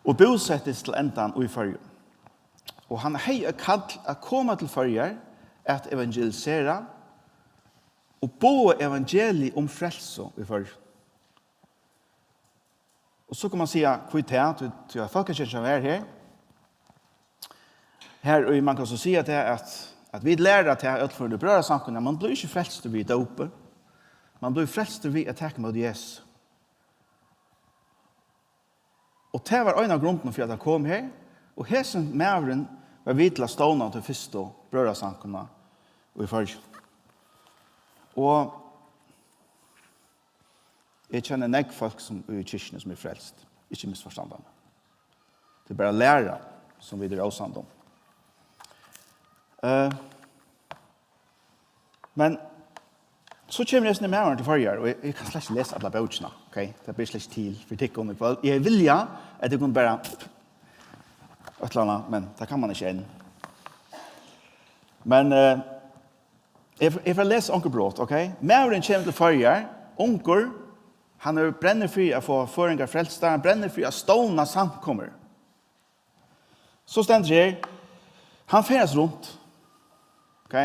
og búsettist til endan í Føroyum. Og hann hevði eitt kall at koma til Føroyar at evangelisera og boða evangeliið um frelsu í Føroyum. Og so kann man siga, hví tað, tí, tí at fólkakirkjan var her. Her, og man kann so siga tað, at, at vit læra tað, øll føroyingar í brøðrasamkomuni, man blívur ikki frelstur við dópi. Man blívur frelstur við at taka ímóti Jesu. Og tað var ein av grundunum fyri, at hann kom her. Og hesin maðurin var við til at stovna til fyrstu brøðrasamkomuna í Føroyum. Og eg kenni nógv fólk sum í kirkjuni sum er frelst. Ikki misforstanda meg. Tað er bara læra sum vit eru ósamd um. Eh, men so kemur hesin maðurin til Føroyar, og eg, eg kann slett ikki lesa alla bókina, ok? Tað ber slett ikki til fyri tykkum í kvøld. Eg vilja at tykkum bara eitt ella annað, men tað kann man ikki enn. Men eh, eg, eg fari at lesa onkur brot, ok? Maðurin kemur til Føroyar, ungur, hann hevur brennur fyri at fáa føroyingar frelstar, hann brennur fyri at stovna samkomur. So stendur her, hann ferðast runt, ok?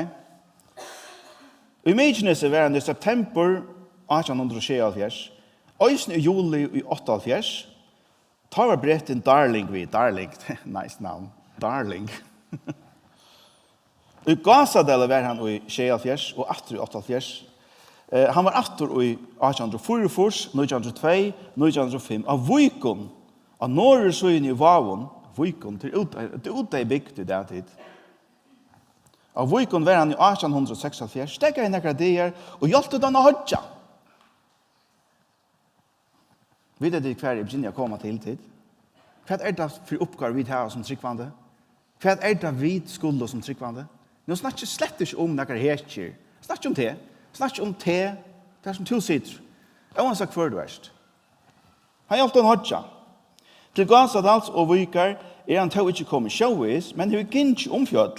Í Mykinesi var hann í septembur átjan hundrað og sjeyoghálvfjerðs, eisini í juli í áttaoghálvfjerðs. Tá var bretin Darling við, Darling, nice navn, Darling. Í Gásadali var hann í sjeyoghálvfjerðs og aftur í áttaoghálvfjerðs. Eh, hann var aftur í átjan hundrað og fýraogfýrs, nítjan hundrað og tvey, nítjan hundrað og fimm, á Víkum, á norðursíðuni í Vágum. Víkum, tað er út-, tað er útdeyð bygd í dag, tit. Á Víkum var hann í átjan hundrað og seksoghálvfjerðs, steðgaði nakrar dagar og hjálpti teimum at hoyggja. Vita tit, hvar eg begynni at koma til, tit? Hvat er tað fyri uppgávu, vit hava sum trúgvandi? Hvat er tað, vit skulu sum trúgvandi? Nú snakki eg slett ikki um nakrar hetjur. Snakki um teg. Snakki um teg, har sum tú situr. Óansæð hvør tú ert. Hann hjálpti honum hoyggja. Til Gásadals og Víkar er hann tó ikki komin sjóvegis, men hevur gingið um fjøll.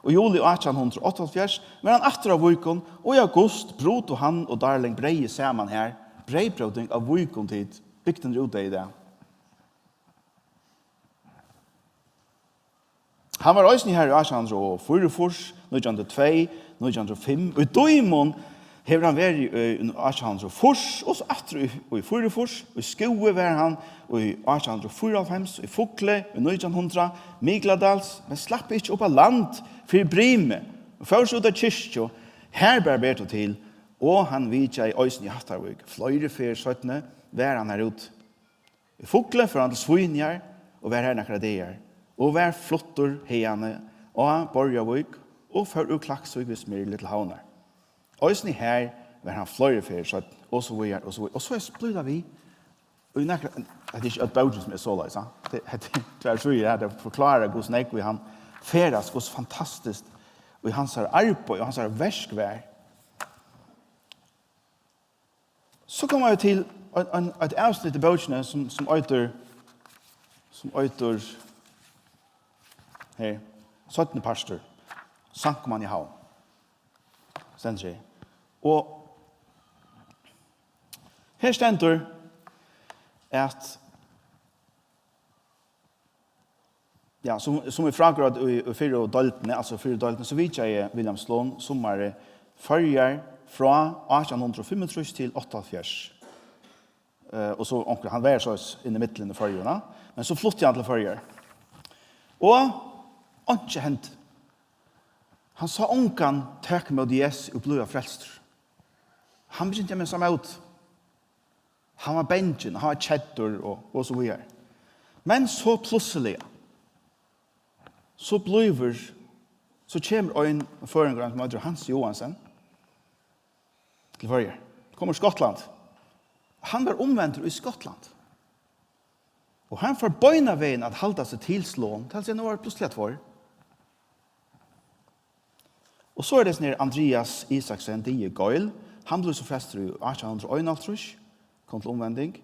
Og í juli átjan hundrað og áttaoghálvfjerðs var hann aftur á Víkum, og í august brutu hann og Darling breyðið saman har. Breyðbróting á Víkum, tit. Bygdin er útdeyð í dag. Hann var eisini har í átjan hundrað og fýraogfýrs, nítjan hundrað og tvey, nítjan hundrað og fimm. Í Dímun hevur hann verið í, í átjan hundrað og fýrs, og so aftur í, í fýraogfýrs. Í Skúvoy var hann í átjan hundrað og fýraoghálvfems, í Fugloy í nítjan hundrað, Mikladals, men slapp ikki upp á land fyri brimi, og fór so út av kirkju. Har bar Bertho til, og hann vitjaði eisini í Hattarvík. Fleiri ferðir seinni var hann har úti. Í Fugloy fór hann til Svínoyar og var har nakrar dagar, og var fluttur haðani á Borðoyavík og fór úr Klaksvík við Smyrli til Havnar. Eisini har var hann fleiri ferðir seinni, og so víðari, og so víðari. Og so er blívið við. Og í nakrar, hetta er ikki øll bókin sum er soleiðis, ha? Tað, hetta er tvær síður her, tað forklárar, hvussu nógv hann ferðaðist, hvussu fantastiskt, og í hansara arbeiði, og hansara verk var. So koma vit til ein, ein, eitt avsnitt í bókini, sum, sum eitur, sum eitur, her, seinni partur, Samkoman í Havn. Stendur her. Og her stendur, at Ja, sum, sum eg frágreiddi í, í fyrru deildini, altso fyrru deildini, so vitjaði eg William Sloan summarið Føroyar frá átjan hundrað og fimmogtrýss til áttaoghálvfjerðs. Eh, og so onkur, hann var so inn í millum í Føroyum, men so flutti hann til Føroyar. Og einki hendi. Hann sá ongan taka ímóti Jesu og blíva frelstur. Hann begynti at missa mót. Hann var bangin, hann var keddur og, og so víðari. Men so plutseliga, so blívur, so kemur ein føroyingur, ein sum eitur Hans Johansen, til Føroyar. Kemur úr Skotlandi. Hann var umvendur í Skotlandi. Og hann fór beinanvegin at halda seg til Sloan, tað vil siga, nú var plutseliga tveir. Og so er tað hesin her Andreas Isaksen, Dige Goil. Hann bleiv so frelstur í átjan hundrað og einoghálvtrýss, kom til umvending.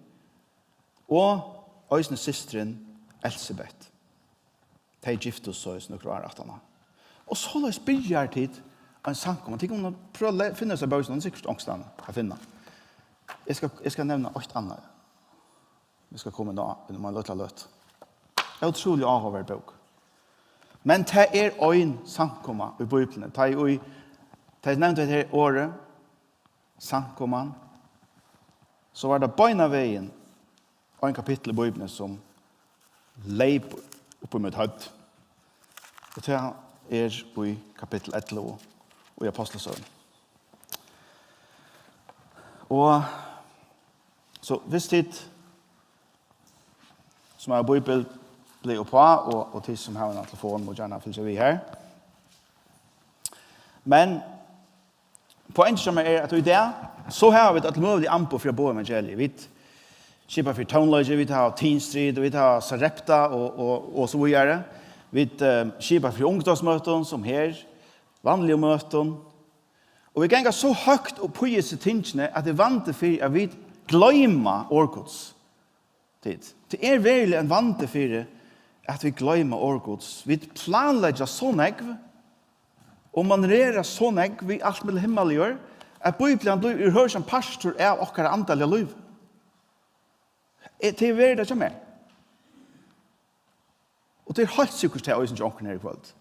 Og eisini systirin Elsebeth. Tey giftust so eisini nøkur ár aftaná. Og soleiðis byrjar tit ein samkoma. Tit kunnu prøva at le-, finna hesa bókina, hon er sikkurt onkustaðni at finna. Eg skal, eg skal nevna eitt annað. Vit skal koma inn á, inn á ein lítla løtu. Ótrúliga áhugaverd bók. Men tað er ein samkoma í Bíbliuni. Tá ið, tá eg nevndi hetta her orðið, samkoman, so var tað beinanvegin ein kapittul í Bíbliuni, sum leyp upp í mítt høvd. Og tað er í kapittul ellivu í Ápostlasøguni. Og so, viss tit sum hava Bíbel, blíva uppá, og, og tit sum hava eina telefon, mugu gjarna fylgja við her. Men pointið hjá mær er, at í dag, so hava vit øll møgulig amboð fyri at boða evangeliið. Vit skipa fyri tónleiki, vit hava Teen Street, og vit hava Sarepta og, og, og so víðari. Vit, eh, skipa fyri ungdómsmøtum, sum her, vanligum møtum. Og vit ganga so høgt upp í hesi tingini, at tað er vandi fyri, at vit gloyma orð Guds. Tit. Tað er veruliga ein vandi fyri, at vit gloyma orð Guds. Vit planleggja so nógv og manøvrera so nógv við alt millum himmal og jørð, at Bíblian blívur í høgum partur av okkara andaliga lívi. Eh, tað er veruliga hjá mær. Og tað er heilt sikkurt, tað er eisini hjá onkrum her í kvøld.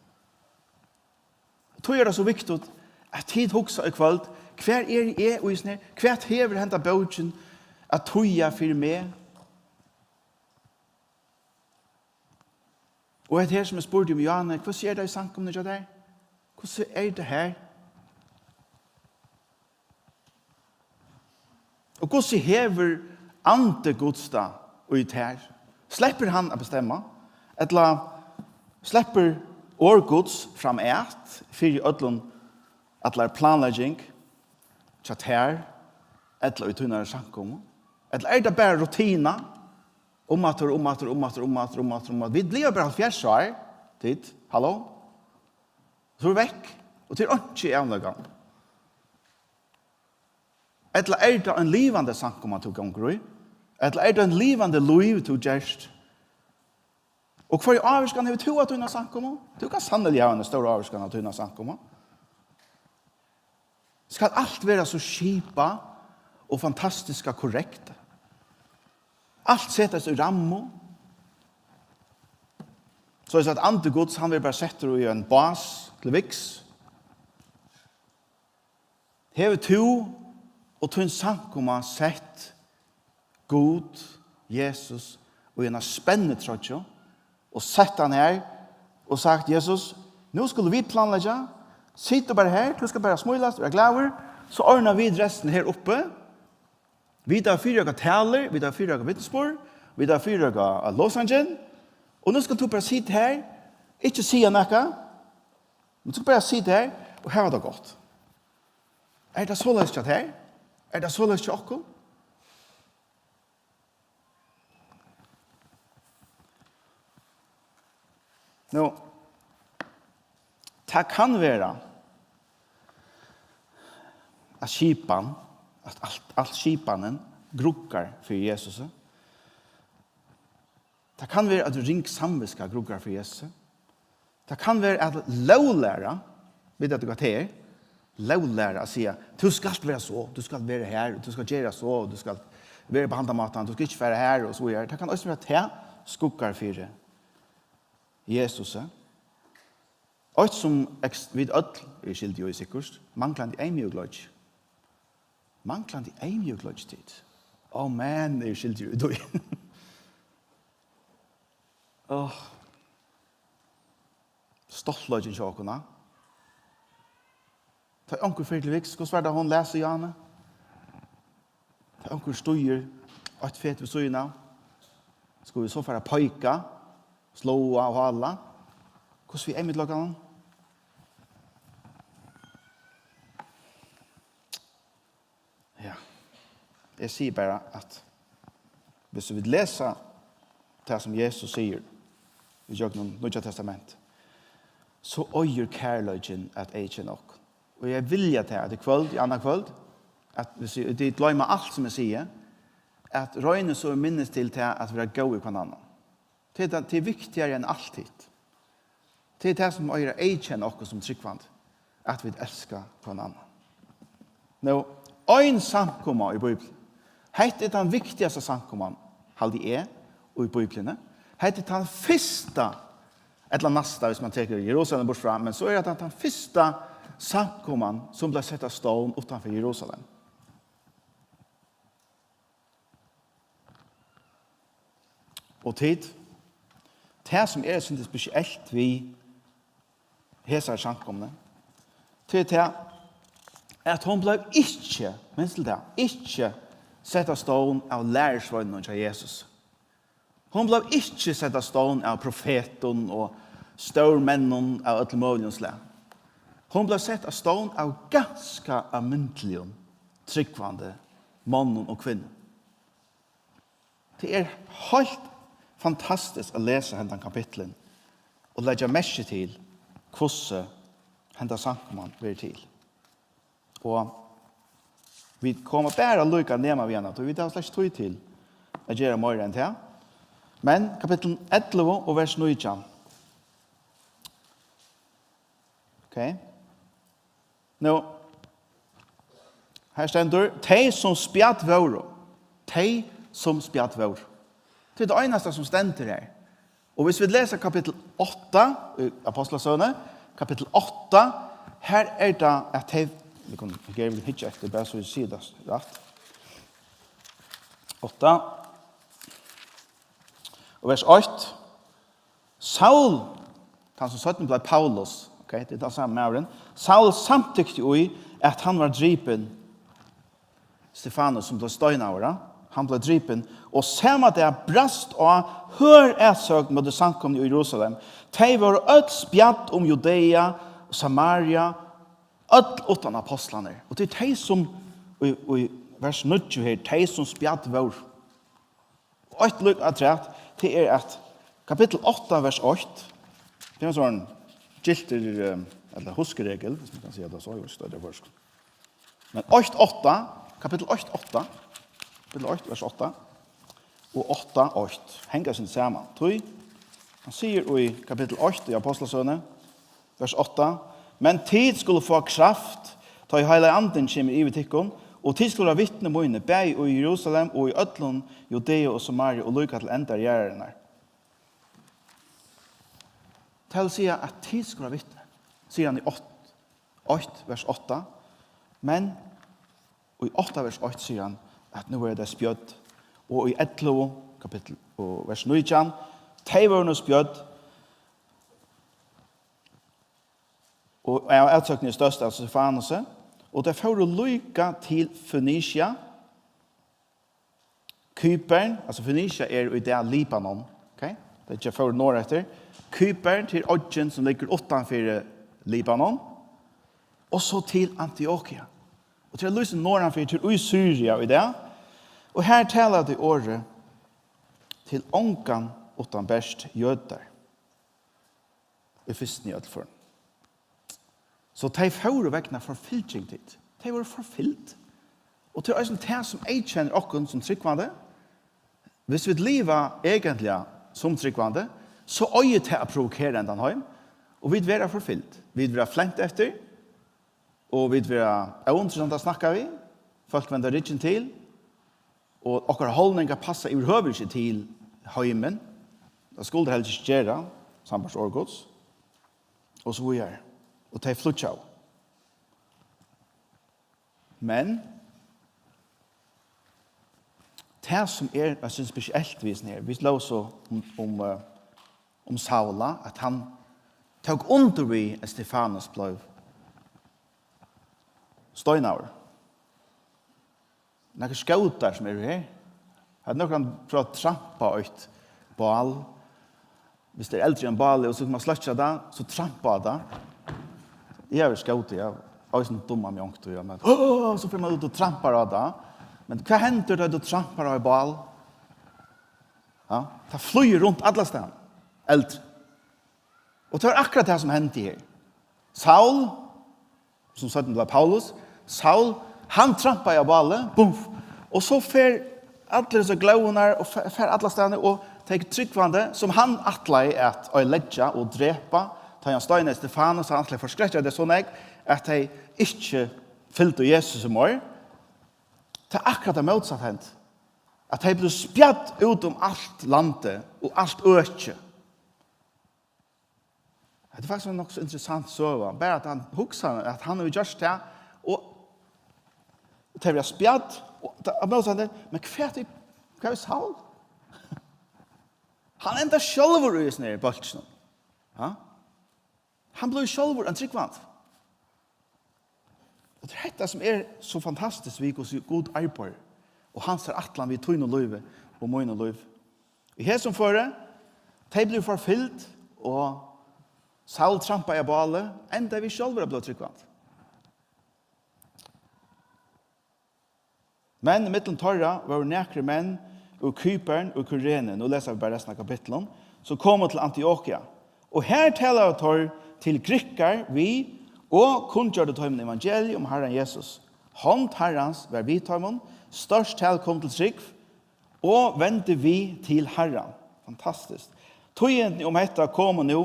Tí er tað so viktigt, at tit hugsa í kvøld, hvar eri eg í hesum her? Hvat hevur henda bókin at týða fyri meg? Og hetta her, sum eg spurdi um, Johanne, hvussu er tað í samkomuni hjá tær? Hvussu er tað her? Og hvussu hevur Andi Guds tað í tær? Sleppur hann at bestemma? Ella sleppur orð Guds fram at fyri øllum, allar planlegging hjá tær, ella í tínari samkomu? Ella er tað bara rutina? Um aftur, um aftur, um aftur, um aftur, um aftur, um aftur. Vit bliva bara hálvfjerðs ár, tit. Halló? So er vekk, og tað er einki avløkan. Ella er tað ein livandi samkoma, tú gongur í? Ella er tað ein livandi lív, tú gerst? Og hvørja ávirkan hevur tú á tína samkomu? Tú kanst sanniliga hava eina stóra ávirkan á tína samkomu. Skal alt vera so skipað og fantastiska korrekt? Alt setast í rammu? Soleiðis at Andi Guds, hann verður bara settur í ein bás til viks? Hevur tú og tín samkoma sett Gud, Jesus, í eina spennitroyggju og sett hann her og sagt, Jesus, nú skulu vit planleggja, sit tú bara her, tú skal bara smílast og vera glaður, so ordna vit restina her uppi. Vit hava fyri okkara talur, vit hava fyri okkara vitnisburð, vit hava fyri okkara lovsangin, og nú skal tú bara sita her, ikki siga nakað, men tú skal bara sita her og hava tað gott. Er tað soleiðis hjá tær? Er tað soleiðis hjá okkum? Nú, tað kann vera, at skipan, at alt, alt skipanin gruggar fyri Jesusi. Tað kann vera, at ring samvitska gruggar fyri Jesusi. Tað kann vera, at lóglæra, veit tú hvat tað er? Lóglæra at siga, tú skalt vera so, tú skalt vera her, og tú skalt gera so, og tú skalt vera á handan mátan, tú skalt ikki fara har, og so víðari. Tað kann eisini vera, at tað skuggar fyri Jesusi. Eitt sum eks-, vit øll eru skyldig í, sikkurt, manglandi eymjúkleiki. Manglandi eymjúkleiki, tit. Ó, men, eru skyldig í tí. Áh. Stoltleikin hjá okkum, ha? Tá onkur fer til viks, hvussu var tað, hon las í áðni? Tá onkur stígur eitt fet við síðuna av, skulu vit so fara at peika, sláa og hála? Hvussu við eymjúkleikanum? Ja. Eg sigi bara, at viss vit lesa tað, sum Jesus sigur í gjøgnum Nýggja Testament, so eigur kærleikin at eyðkenna okkum. Og eg vilji tað, at í kvøld, í annað kvøld, at hvis eg, tit gloyma alt sum eg sigi, at royna so at minnast til tað at vera góð við hvønn annan. Tað er tað, tað er viktigari enn alt hitt. Tað er tað sum eigur at eyðkenna okkum sum trúgvandi, at vit elska hvønn annan. Nú, ein samkoma í Bíbliuni. Hetta er tann viktigasta samkoman, haldi eg, í Bíbliuni. Hetta er tann fyrsta, ella næsta, hvis man tekur Jerusalem bort frá, men so er hetta tann fyrsta samkoman, sum bleiv sett á stovn uttanfyri Jerusalem. Og tit, tað sum er eitt sindur spesielt við hesari samkomuni, tað er tað, at hon bleiv ikki, minst til tað, ikki sett á stovn av lærisveinunum hjá Jesus. Hon bleiv ikki sett á stovn av profetum og stórmonnum av øllum møguligum slag. Hon bleiv sett á stovn av ganska almindeligum, trúgvandi monnum og kvinnum. Tað er heilt fantastiskt at lesa hendan kapitlin og leggja merki til, hvussu henda samkoman verður til. Og vit koma bara líka nema við hana, tí vit hava slett ikki tíð til at gera meira enn tað. Men kapittul ellivu og vers nítjan. Ok. Nú, her stendur, tey sum spjadd vóru. Tey sum spjadd vóru. Tað er tað einasta sum stendur her. Og hvis vit lesa kapittul átta í Apostlasøguni, kapittul átta, her er tað at tey, vit kunnu, vit kunnu hyggja eftir, bara so vit siga tað rætt. Átta. Og vers eitt. Saul, tann sum seinni bleiv Paulus, ok, tað er tann sami maðurin. Saul samtykti í, at hann var dripin. Stefanus, sum bleiv steinaður, ja? Hann bleiv dripin. Og sama dag brast á hørð atsókn móti samkomuni í Jerusalem. Tey vóru øll spjadd um Judea og Samaria, øll uttan apostlarnir. Og tað er tey, sum í, í vers níggju her, tey sum spjadd vóru. Eitt líka afturat, tað er at kapittul átta, vers eitt, tað er ein sånn gyltur, eh, ella hugskregul, hvis man kann siga tað so, eg veit ikki, tað er føroyskt. Men eitt átta, kapittul eitt átta, kapittul eitt, vers átta, og átta eitt, hanga seg saman. Tí, hann sigur í kapittul eitt í Apostlasøguni, vers átta: "Men tit skulu fáa kraft, tá ið Heilagi Andin kemur yvir tykkum, og tit skulu vera vitni míni, bæði í Jerusalem og í øllum Judea og Samaria og líka til endar jarðarinnar." Tað vil siga, at tit skulu vera vitni, sigur hann í átta, eitt, vers átta. Men í átta, vers eitt, sigur hann, at nú er tað spjødd. Og í ellivu, kapittul, og vers nítjan, tey vóru nú spjødd, og av atsóknini størst av Stefanusi, og tey fóru líka til Fønikia, Kypern, altso Fønikia er í dag Libanon, ok? Tey ikki fóru norðureftir. Kypern til oyggin sum liggur uttanfyri Libanon, og so til Antiokia. Og til at lýsa norðanfyri til í Syria í dag, og her tala tey orðið til ongan uttan bert jødar. Í fyrstuni í øll førum. So tey fóru vegna forfylging tit. Tey vóru forfylgd. Og tað er eisini tað sum eyðkennir okkum sum trúgvandi. Hvis vit liva eigentliga sum trúgvandi, so eigur tað at provokera hendan heim, og vit verða forfylgd. Vit verða flent eftir, og vit verða óinteressant at snakka við. Fólk venda ryggjin til, og okkara holdningar passa yvirhøvur ikki til heimin. Tað skuldi helst ikki gera, sambært orð Guds, og so víðari. Og tey flýggjaðu. Men tað sum er, eg synes, spesielt við hesum her, vit lósu um, um, eh, um Saula, at hann tók undir við, at Stefanus bleiv steinaður. Nakrir skótar sum eru her. Hevur nakar prøvað at trampa eitt bál? Hvis tað er eldur í einum báli, og so skal man sløkkja tað, so trampa á tað. Eg havi verið skóti, ja. Eisini dumma meg onkuntíð, ja, men, åh, so fer man út og trampar á tað. Men hvat hendir, tá tú trampar á eitt bál? Ja, tað flýgur runt allastaðni. Eldur. Og tað var akkurát tað, sum hendi her. Saul, sum seinni bleiv Paulus, Saul, hann trampaði á bálið, bumf, og so fer allir hesar glóðurnar og fer, fer allastaðni, og tey trúgvandi, sum hann ætlaði at oyðileggja og drepa, tá hann steinaði Stefanus, hann ætlaði at forskrekka tey so nógv, at tey ikki fylgdu Jesusi meir. Tað er akkurát tað mótsatta hendi, at tey blivu spjadd út um alt landið og alt økið. Hetta er faktiskt ein nokk so interessant søga. Bara at hann hugsar, at hann hevur gjørt tað, og tey verða spjadd, og tað er mótsatt, men hvat er, hvat er Saul? Hann endar sjálvur í hesum her bólkinum. Ja? Hann blívur sjálvur ein trúgvandi. Og tað er hetta, sum er so fantastiskt við, hvussu Gud arbeiðir, og hansara ætlan við tínum lívi og mínum lívi. Í hesum føri, tey blivu forfylgd, og Saul trampaði á bálið, endaðu vit sjálvir at blíva trúgvandi. Men millum teirra vóru nakrir menn úr Kipern og Kyrene, nú lesa vit bara restina av kapitlinum, sum komu til Antiokia. Og her talaðu teir til grikkar við og kunngjørdu teimum evangeliið um Harran Jesus. Hond Harrans var við teimum, stórt tal kom til trúgv og vendi við til Harran. Fantastiskt. Tíðindini um hetta komu nú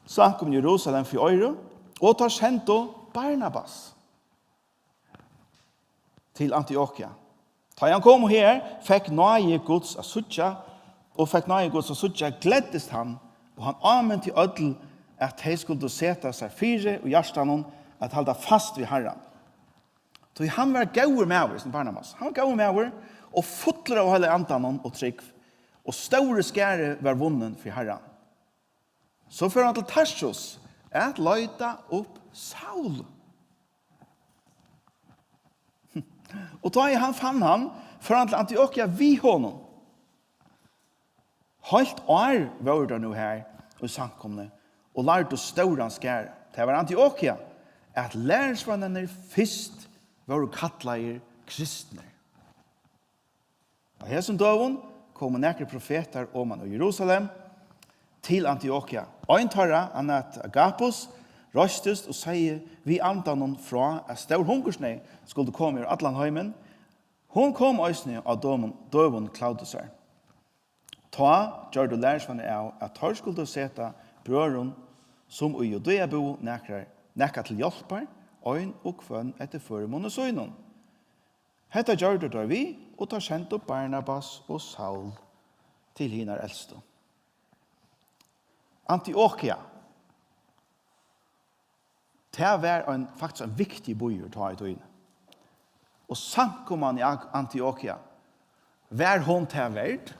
samkomuni í Jerusalem fyri oyru, og teir sendu Barnabas til Antiokia. Tá ið hann kom her, fekk náði Guds at síggja, og fekk náði Guds at síggja, gleddist hann, og hann áminti øll, at tey skuldu seta sær fyri í hjartanum at halda fast við Harran. Tí hann var góður maður, sum Barnabas. Hann var góður maður og fullur av Heilaga Andanum og trúgv, og stóri skari var vunnin fyri Harran. So fór hann til Tarsus at leita upp Saul. Og tá ið hann fann hann, fór hann til Antiokia við honum. Heilt ár vóru teir nú her í samkomuni og lærdu stóran skara. Tað var Antiokia, at lærisveinarnir fyrst vóru kallaðir kristnir. Á hesum døgum komu nakrir profetar oman úr Jerusalem til Antiokia. Ein teirra, hann æt Agabus, reistist og segði við andanum frá, at stór hungursneyð skuldi koma yvir allan heimin. Hon kom eisini á døgum, døgum Klaudusar. Tá gjørdu lærisveinar av, at teir skuldu seta brøðrum, sum í Judea búðu, nakrar, nakað til hjálpar, ein og hvønn eftir førimuni sínum. Hetta gjørdu teir við, og teir sendu Barnabas og Saul til hinar elstu. Antiokia, tað var ein, faktiskt ein viktig býur tá í tíðini. Og samkoman í Ak-, Antiokia, var hon tað verd?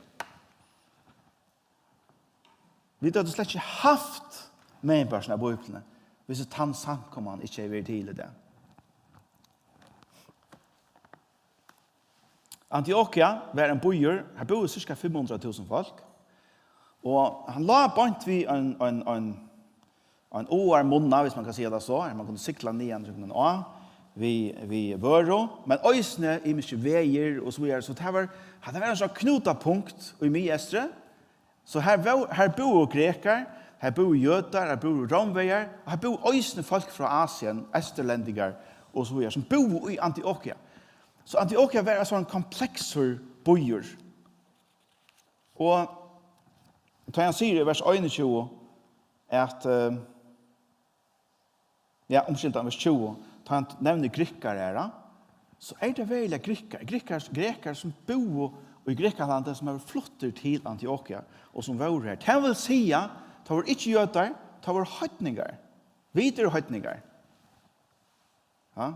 Vit høvdu slett ikki havt meginpartin av Bíbliuni, hvis tann samkoman ikki hevði verið til í dag. Antiokia var ein býur, har búðu cirka fimm hundrað túsund fólk, og hann lá beint við ein, ein, ein, ein áarmunna, hvis man kann siga tað so, har man kundi sigla niðan gjøgnum ein á við, við vøru, men eisini ymiskir vegir og so víðari. So tað var, tað var ein sånn knútapunkt í Miðeystri. So her bó-, her búðu grekar, her búðu jødar, her búðu rómverjar, og her búðu eisini fólk frá Asien, eysturlendingar og so víðari, sum búðu í Antiokia. So Antiokia var ein sånn kompleksur býur. Og tá hann sigur í vers einogtjúgu, at, eh, ja, umskylda, vers tjúgu, tá hann nevnir grikkar her, so er tað veruliga grikkar, grikkar, grekar, sum búðu í Grikkalandi, sum vóru fluttir til Antiokia, og sum vóru her. Tað vil siga, tað vóru ikki jødar, tað vóru heidningar. Vit eru heidningar. Ja?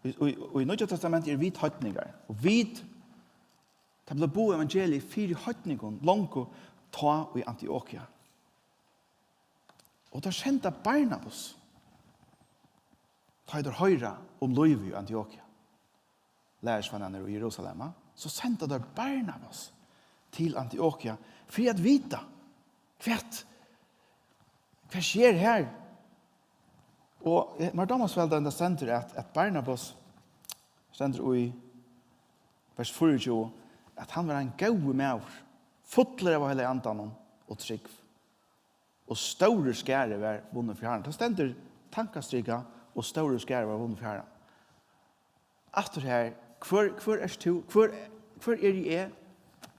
Í, í, í Nýggja Testamenti eru vit heidningar, og vit, tað bleiv boðað evangeliið fyri heidningum, longu tá í Antiokia. Og teir senda Barnabas, tá ið teir hoyra um lívið í Antiokia, lærisveinarnir í Jerusalem, so senda teir Barnabas til Antiokia fyri at vita, hvat, hvat sker her? Og, eh, mær dámar so væl, tá tað stendur at, at Barnabas, stendur í vers fýraogtjúgu, at hann var ein góður maður, fullur av Heilaga Andanum og trúgv. Og stórur skari var vunnin fyri Harran. Tað stendur tankastrika, og stórur skari var vunnin fyri Harran. Aftur her, hvør, hvør ert tú? Hvør, hvør eri eg?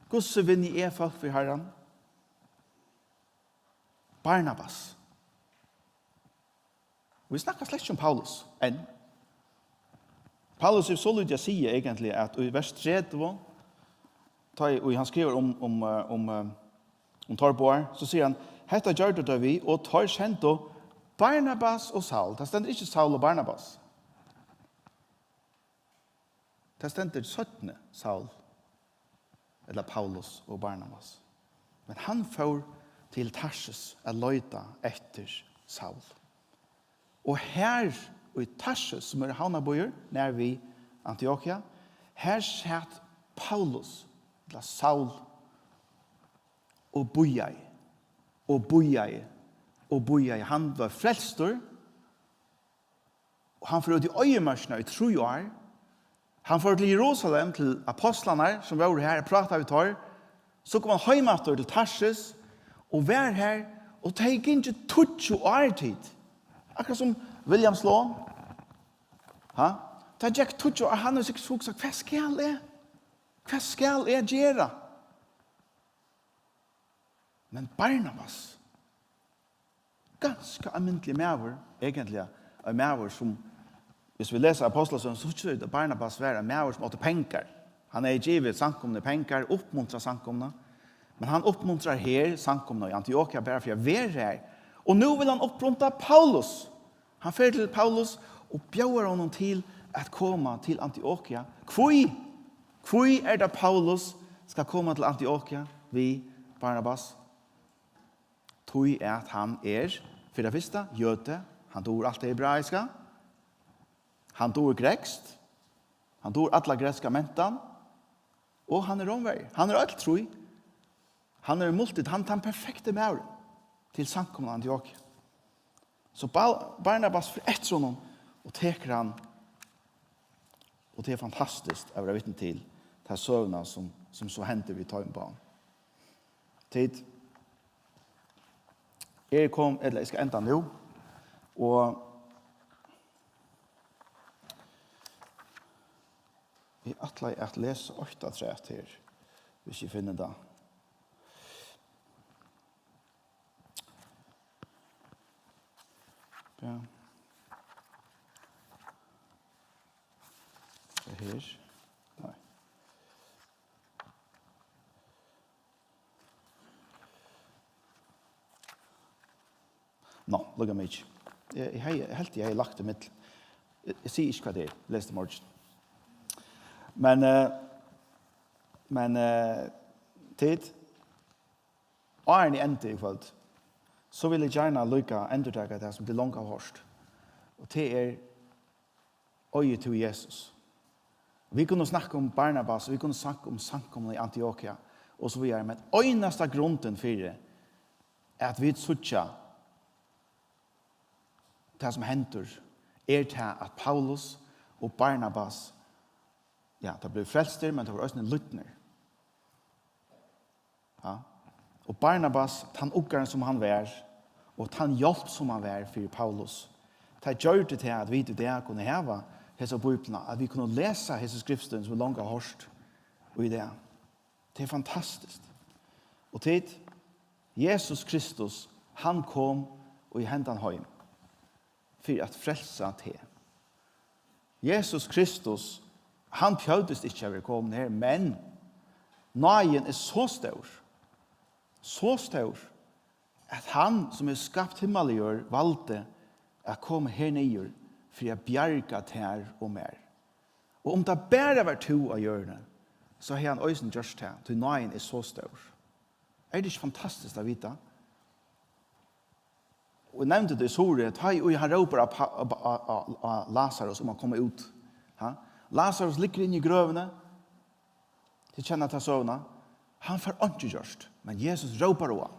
Hvussu vinni eg fólk fyri Harran? Barnabas. Og vit snakka slett ikki um Paulus enn. Paulus hevur so lítið at siga eigentliga, at í vers tretivu, tá ið hann skrivar um, um, eh, um, eh, um teir báðar, so sigur hann: "Hetta gjørdu teir við, og teir sendu Barnabas og Saul." Tað stendur ikki Saul og Barnabas. Tað stendur seinni Saul, ella Paulus og Barnabas. Men hann fór til Tarsis at leita eftir Saul. Og her í Tarsis, sum er havnarbýur nær við Antiokia, her sat Paulus, ella Saul, og bíðaði, og bíðaði, og bíðaði. Hann var frelstur, og hann fór út í oyðimørkina í trý ár. Hann fór til Jerusalem, til apostlarnar, sum vóru her, og prátaði við teir. So kom hann heim aftur til Tarsis, og var her, og tað hevði gingið tíggju ár, tit. Akkurát sum William Sloan. Ha? Tað gekk tíggju ár, hann hevur sikkurt hugsað: "Hvat skal eg? Hvat skal eg gera?" Men Barnabas, ganska almindiligur maður, eigentliga, ein maður sum, viss vit lesa Apostlasøguna, so síggja vit, at Barnabas var ein maður sum átti pengar. Hann hevði givið samkomuni pengar, uppmuntrað samkomuna, men hann uppmuntrar her samkomuna í Antiokia bara fyri at vera her. Og nú vil hann uppmuntra Paulus. Hann fer til Paulus og bjóðar honum til at koma til Antiokia. Hví? Hví er tað Paulus skal koma til Antiokia við Barnabas? Tí at hann er, fyri tað fyrsta, jødi, hann dugir alt tað hebraiska, hann dugir grikskt, hann dugir alla grekska mentan, og hann er rómveri. Hann er øll trý. Hann er multi-, hann er tann perfekti maðurin til samkomuna Antiokia. So Ba-, Barnabas fer eftir honum og tekur hann, og tað er fantastiskt at vera vitni til ta søguna sum, sum so hendir við teimum báðum. Tit, eg kom, ella eg skal enda nú, og eg ætlaði at lesa eitt afturat her, viss eg finni tað. Ja. Tað her. Nei. Nå, lukka meg ikki. Eg, eg, hevði, eg helt eg hevði lagt tað í mitt. Eg, eg sigi ikki hvat tað er. Les tað í morgin. Men, eh, men, eh, tit, áðrenn eg endi í kvøld, so vil eg gjarna líka endurtaka tað, sum tit longu hava hoyrt. Og tað er Eigur tú Jesus? Vit kunnu snakka um Barnabas, vit kunnu snakka um samkomuna í Antiokia og so víðari, men einasta grundin fyri at vit síggja tað sum hendir, er tað at Paulus og Barnabas, ja, teir blivu frelstir, men teir vóru eisini lýdnir. Ja. Og Barnabas, tann uggarin sum hann var, og tann hjálp sum hann var fyri Paulus, tað gjørdi tað at vit í dag kunnu hava hesa Bíbliuna, at vit kunnu lesa hesi skriftstøðini sum vit longu hava hoyrt í dag. Tað er fantastiskt. Og tit, Jesus Kristus, hann kom í hendan heim fyri at frelsa teg. Jesus Kristus, hann tørvist ikki at vera komin her, men náðin er so stór, so stór, at hann, sum hevur skapt himmal og jørð, valdi at koma her niður fyri at bjarga tær og mær. Og um tað bara var tú á jørðini, so hevði hann eisini gjørt tað, tí náðin er so stór. Er tað ikki fantastiskt at vita? Og eg nevndi tað í Suðuroy, tá ið hann rópar á, á, á, á, á Lasarus um at koma út. Ha? Lasarus liggur inni í grøvini. Tit kenna ta søguna. Hann fær einki gjørt, men Jesus rópar á hann.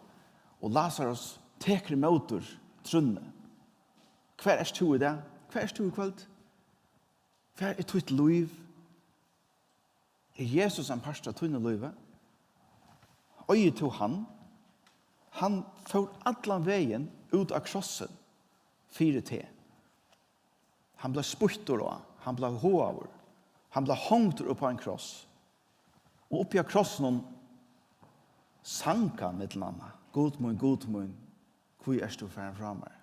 Og Lasarus tekur ímóti trúnni. Hvar ert tú í dag? Hvar ert tú í kvøld? Hvar er títt lív? Er Jesus ein partur av tínum lívi? Eigur tú hann? Hann fór allan vegin út á krossin fyri teg. Hann bleiv spýttur á, hann bleiv háðaður, hann bleiv hongdur upp á ein kross. Og uppi á krossinum sang hann millum annað: "Gud mín, Gud mín, hví ert tú farin frá mær?"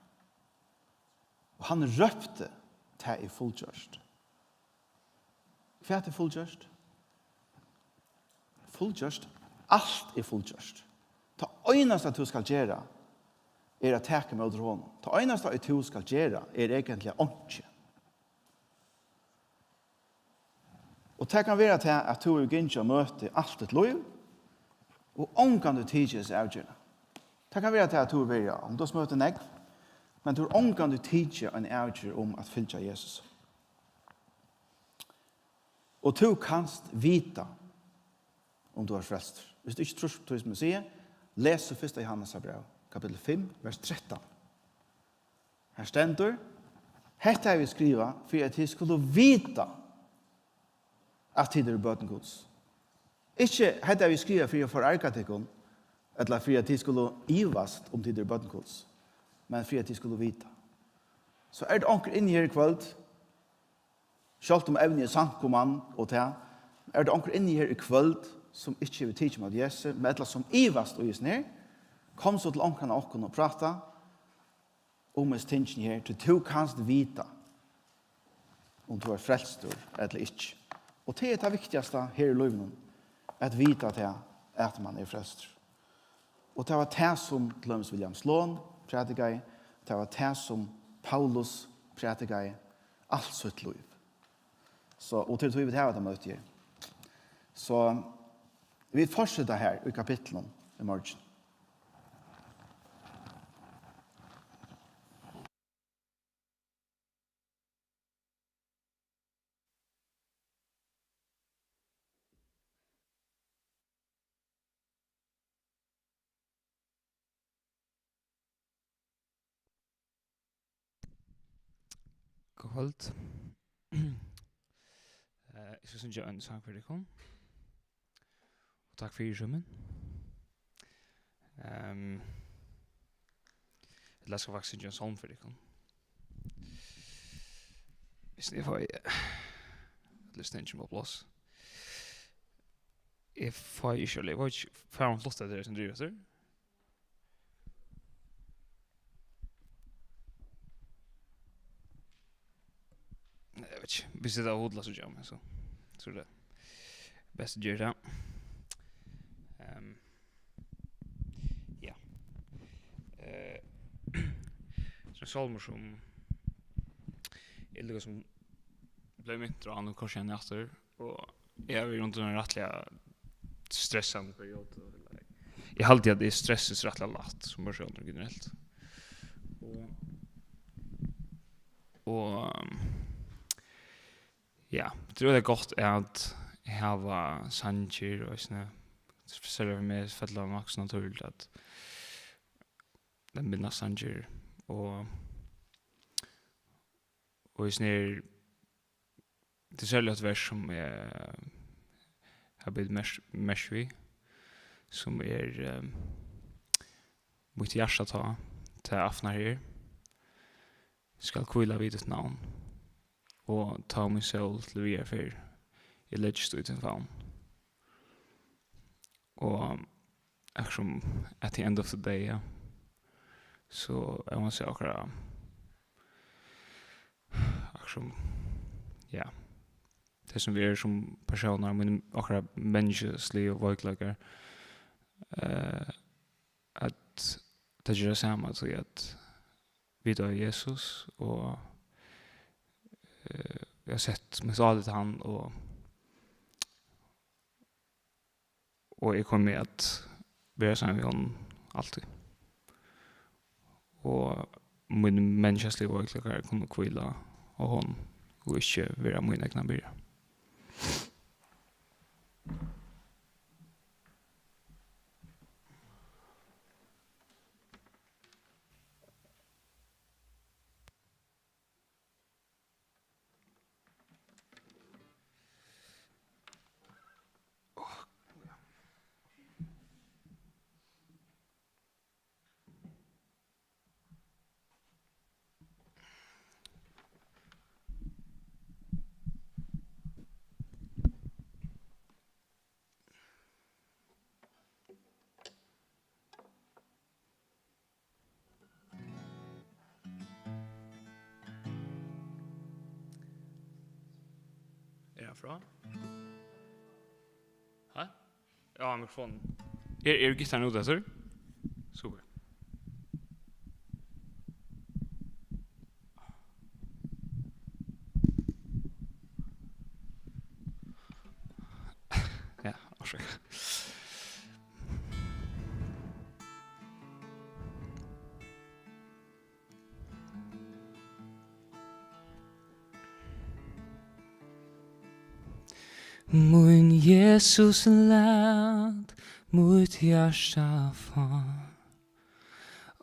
Og hann rópti: "Tað er fullgjørt." Hvat er fullgjørt? Fullgjørt. Alt er fullgjørt. Tað einasta, tú skal gera, er at taka ímóti honum. Tað einasta, ið tú skal gera, er eigentliga einki. Og tað kann vera tað, at tú hevur gingið á møti alt títt lív, og ongantíð tikið hesa avgerðina. Tað kann vera tað, at tú hevur verið á ungdómsmøti nógv, men tú hevur ongantíð tikið eina avgerð um at fylgja Jesus. Og tú kanst vita, um tú ert frelstur. Viss tú ikki trýrt tí sum eg sigi, les so fyrsta Jóhannesar bræv, kapittul fimm, vers trettan. Her stendur: "Hetta havi eg skrivað, fyri at tit skulu vita, at tit eru børn Guds." Ikki: "Hetta havi eg skrivað fyri at forarga tykkum," ella fyri at tit skulu ivast, um tit eru børn Guds, men fyri at tit skulu vita. So er tað onkur inni her í kvøld, sjálvt um evnið er samkoman og tað, er tað onkur inni her í kvøld, sum ikki hevur tikið ímóti Jesusi, men ella sum ivast í hesum her, kom so til onkran av okkum og práta um hesi tingini her, tí tú kanst vita, um tú ert frelstur ella ikki. Og tað er tað viktigasta her í lívinum, at vita tað, at mann er frelstur. Og tað var tað, sum til dømis William Sloan prædikaði, tað var tað, sum Paulus prædikaði alt sítt lív. So, og til tí vit hava tað møti her. So, vit fortseta her í kapitlinum í morgin. Gott kvøld. Eh, eg skal syngja ein sang fyri tykkum. Og takk fyri, Símun. Ehm, ella eg skal faktiskt syngja ein sálm fyri tykkum. Viss eg fái, eh, listningin á pláss. Eg fái ikki, eg veit ikki, fær hon flutt eftir, sum driver eftir? Nei, eg veit ikki. Viss tit hava hug til at síggja meg, so, so er tað best at gera tað. Ehm, ja. Eh, so ein sálmur sum eg líka sum bleiv mintur á nú, hvussu hann er aftur, og eg havi verið undir einum rættiliga stressandi periodu. Eg haldi, at eg stressist rættiliga lætt sum persónur generelt. Og, og, um, ja, tað er øgiliga gott at hava sangir og sovorðið. Serliga fyri meg fellur tað nokk so natúrligt at minnast sangir og, og sovorðið. Tað er serliga eitt vers sum eg havi bitið merk-, merki við, sum er, ehm, "Mítt hjarta tá, tað aftaná her, skal hvíla við títt navn, og tá mín sól til viðar fer, eg leggist í tín favn." Og akkurát sum at the end of the day, ja, so eg má siga akkurát, akkurát sum, ja, tað sum vit eru sum persónar, men okkara menniskjusligu veikleikar, eh, at tað ger tað sama, tí at vit eiga Jesus, og, eh, eg havi sett mítt álit á hann, og, og eg komi at vera saman við honum altíð. Og mín menniskjusligu veikleikar kunnu hvíla á honum og ikki vera mín egna byrði. Herfrá? Hæ? Ja, mikrofonen. Er, er gittaren ute, ser du? Super. Ja, orsaka. Mín Jesus, lat mítt hjarta fá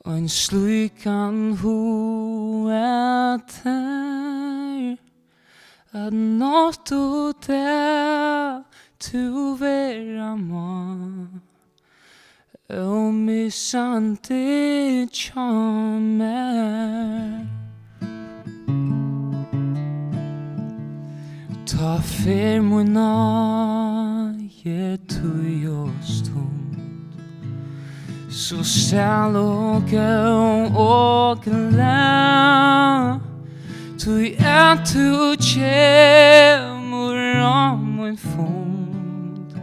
ein slíkan hug at tær, at nátt og dag tú vera má. Ómissandi hjá mær. Tá fer mín náði, tíð og stund, so sæl og góð og glað, tí at tú kemur á mín fund.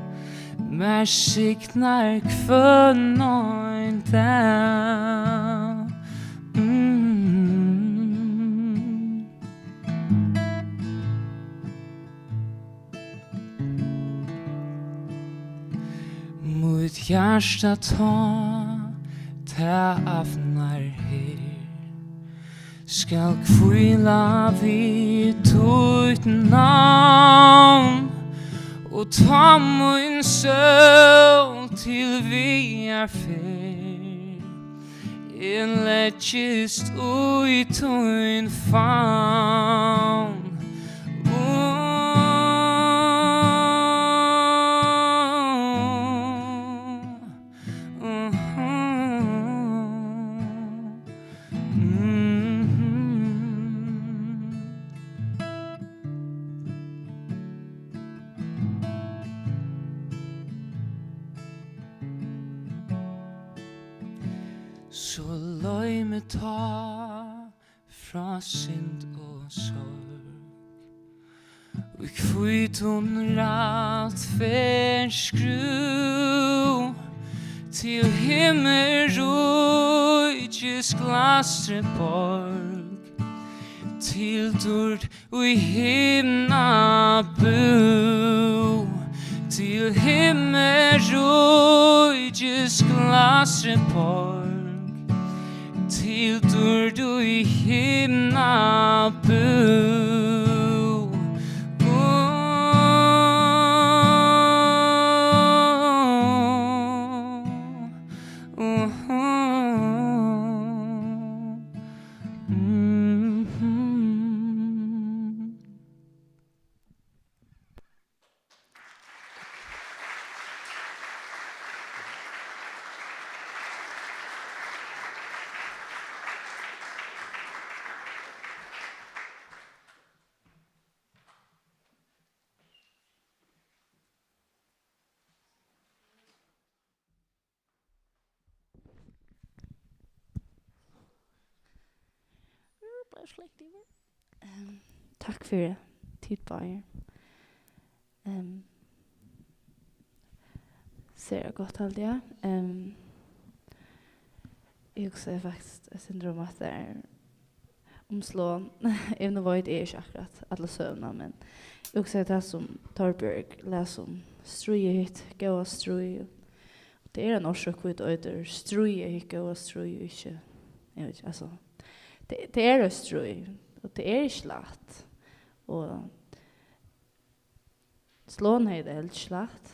Mær signar hvønn ein dag. Mm. Mítt hjarta tá, tað afnar her, skal hvíla við títt navn, og tá mín sól til viðar fer, eg leggist í tín favn. So leið meg tá frá synd og sorg, í hvítum rættferð skrúð, til himmiríkis glæstri borg, til dýrd í himna bú, til himmiríkis glæstri borg, til dýrd í himna bú. Bara slett yvir. Ehm, takk fyri tit báðir. Ehm, sera gott, haldi eg. Ehm, eg hugsaði faktiskt eitt sindur um at tað er um Slon. Eg nú veit eg ikki akkurát alla søguna, men eg hugsaði tað sum Torbjørg las um, stríðið hitt, góða stríð. Og tað er ein orsøk, hví tað eitur stríðið hitt, góða stríð, og ikki, eg veit ikki, altso, tað, tað er eitt stríð, og tað er ikki lætt. Og Slon hevði tað heldur ikki lætt.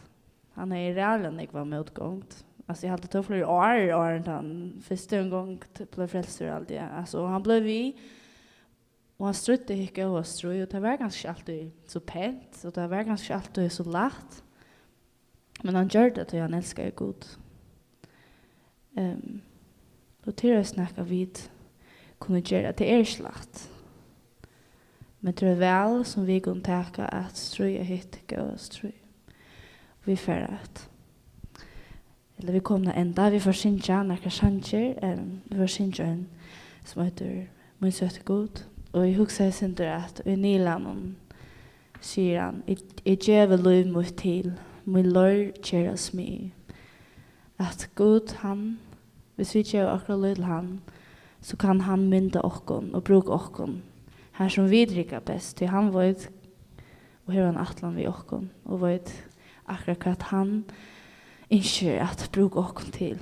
Hann hevði ræðuliga nógva mótgongd. Altso, eg haldi, tað tók fleiri ár, áðrenn hann fyrstu ein gongd bleiv frelstur, haldi eg. Altso, og hann bleiv við, og hann stríddi hitt góða stríð, og tað var kanska ikki altíð so pent, og tað var kanska ikki altíð so lætt. Men hann gjørdi tað, tí hann elskaði Gud. Ehm, og tað er eisini nakað, vit kunnu gera. Tað er ikki lætt. Men tað er val, sum vit kunnu taka, at stríða hitt góða stríð. Vit fara at, ella vit komna at enda, vit fara at syngja nakrar sangir, ehm, vit fara at syngja ein, sum eitur Mín søti Gud. Og eg hugsaði eitt sindur, at í Nýliðanum, sigur hann, eg, eg gevi lív mítt til, mín leir ger á smið. At Gud, hann, hvis vit geva okkara lív til hann, so kann hann mynda okkum og brúka okkum har sum vit rigga best, tí hann veit og hevur eina ætlan við okkum og veit akkurát hvat hann ynskir at brúka okkum til.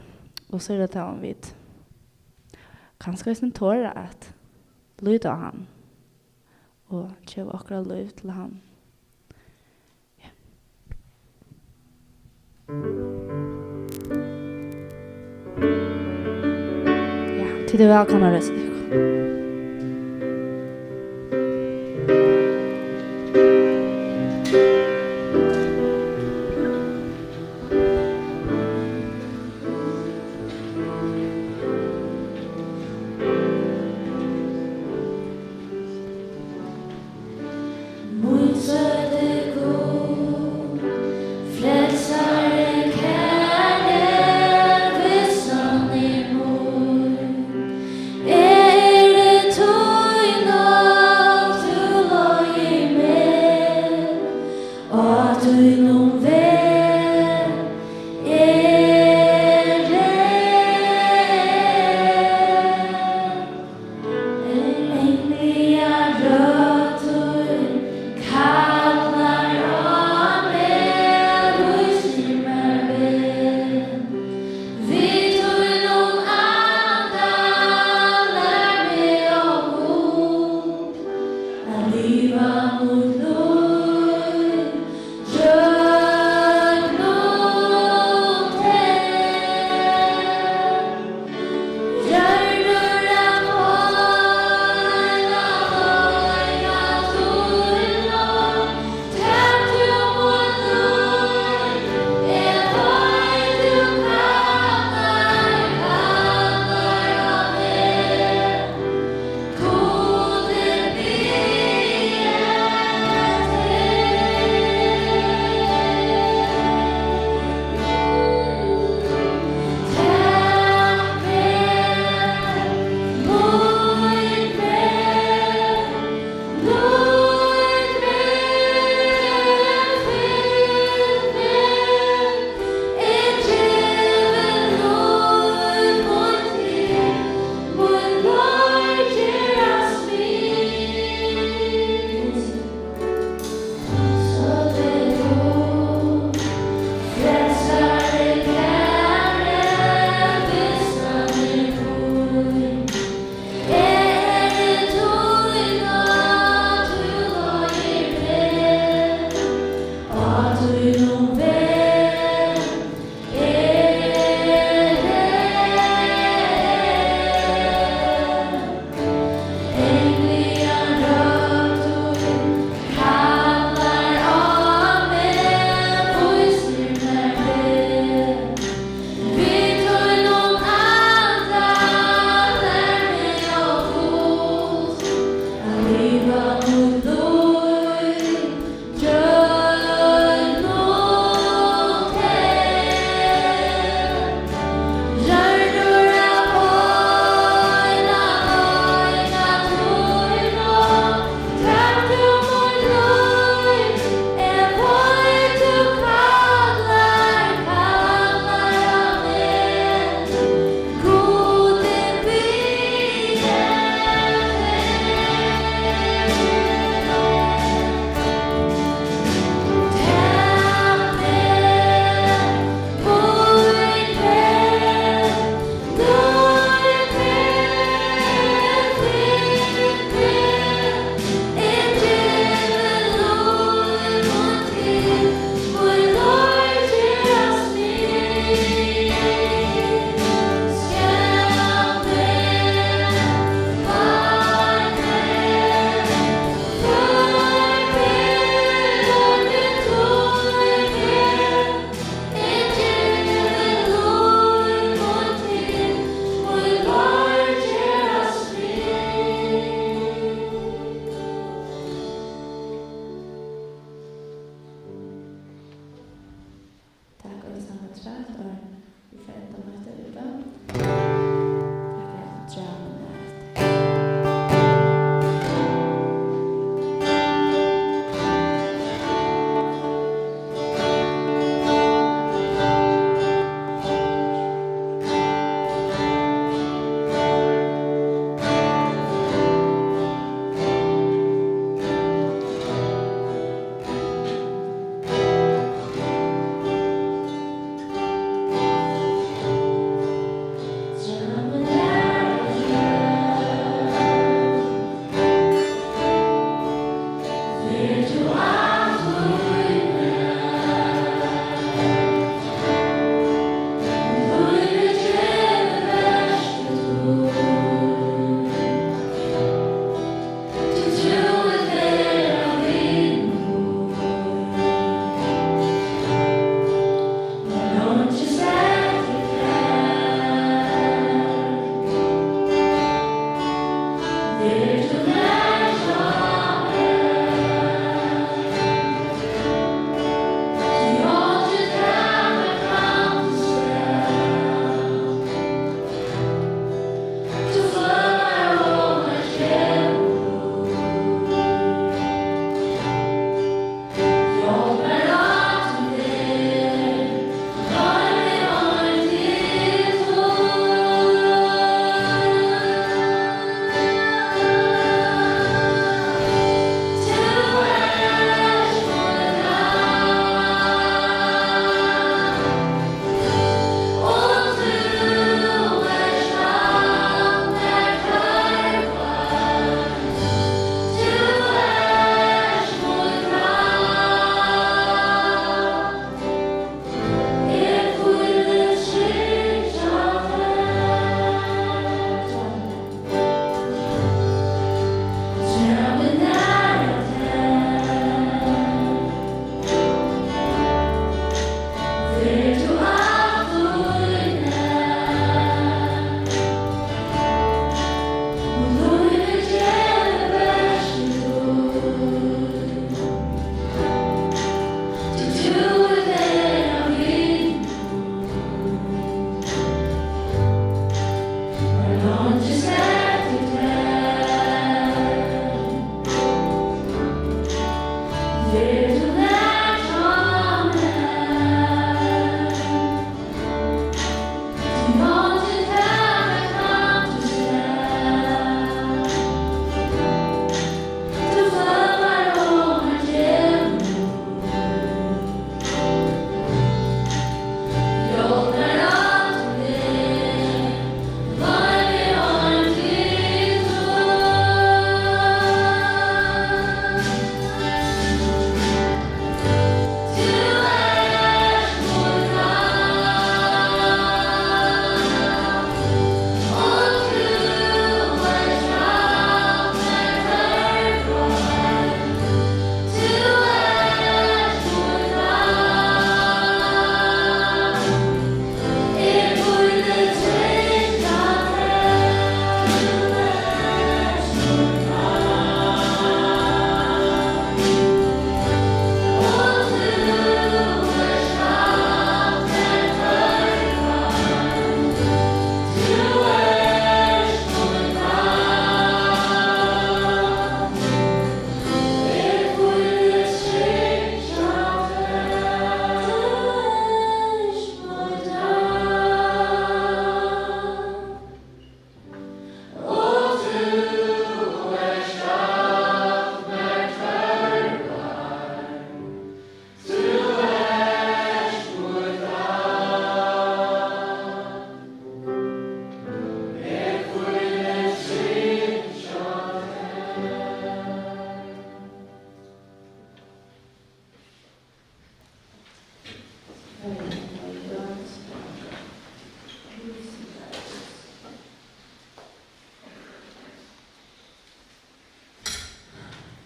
Og so er tað tað, um vit kanska eisini tora at líta á hann og geva okkara lív til hann. Ja, tit eru vælkomin at reisa tykkum.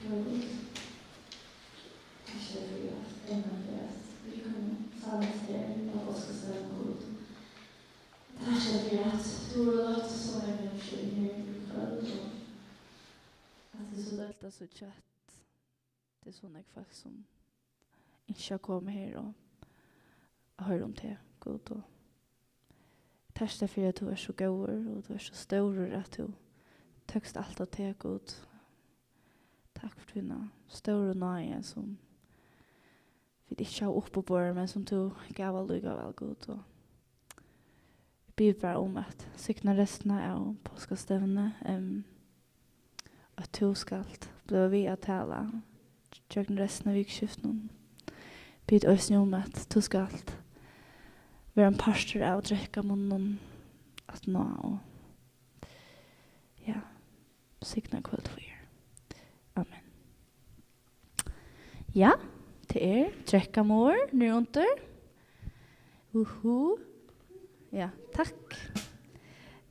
Gud. Takk skal du fyri at, takk skal du fyri at vit kunnu samlast her á páskastøðuni, Gud. Takk skal du fyri at tú hevur lagt so nógv menniskju inn her í kvøld, og at tað er so deiligt at síggja, at tað er so nógv fólk sum ynskja at koma her og at hoyra um teg, Gud, og takk skal fyri at tú ert so góður og tú ert so stórur, at tú tókst alt av teg, Gud. Takk fyri tína stóru náði, sum vit ikki hava uppiborið, men sum tú gav allíkavæl, Gud. Og eg biði bara um at signa restina av páskastevnuni, em, at tú skalt blíva við at tala gjøgnum restina av vikuskiftinum. Biði eisini um, at tú skalt vera ein partur av drekkamunninum aftaná og, ja, signa kvøld fyri. Amen. Ja, tað er drekkamunnur niðurundir. Uhu. Ja, takk.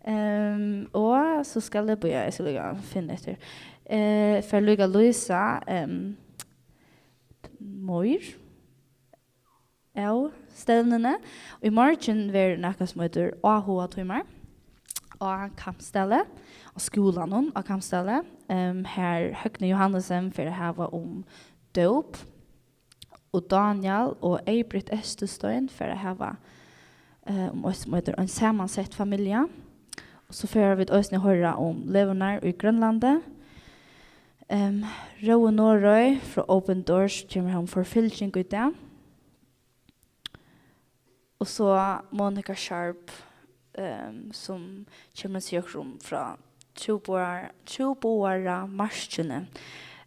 Ehm, og so skal eg bíða, eg skal líka finna eftir. Eh, fer líka lýsa, ehm, meir av stevnuni. Í morgin verður nakað sum eitur áhugatímar á Kambsdali, á skúlanum á Kambsdali, em, har Høgni Johannesen fer at hava um dóp, og Dánjal og Ey-Britt Eysturstein fer at hava, eh, um eitt sum eitur Ein samansett familja. Og so fara vit eisini at hoyra um legurnar í Grønlandi. Em, Rói Norøy frá Open Doors kemur her um forfylging í dag. Og so Monica Sharp, ehm, sum kemur at siga okkum frá trúboðar-, trúboðaramarkini,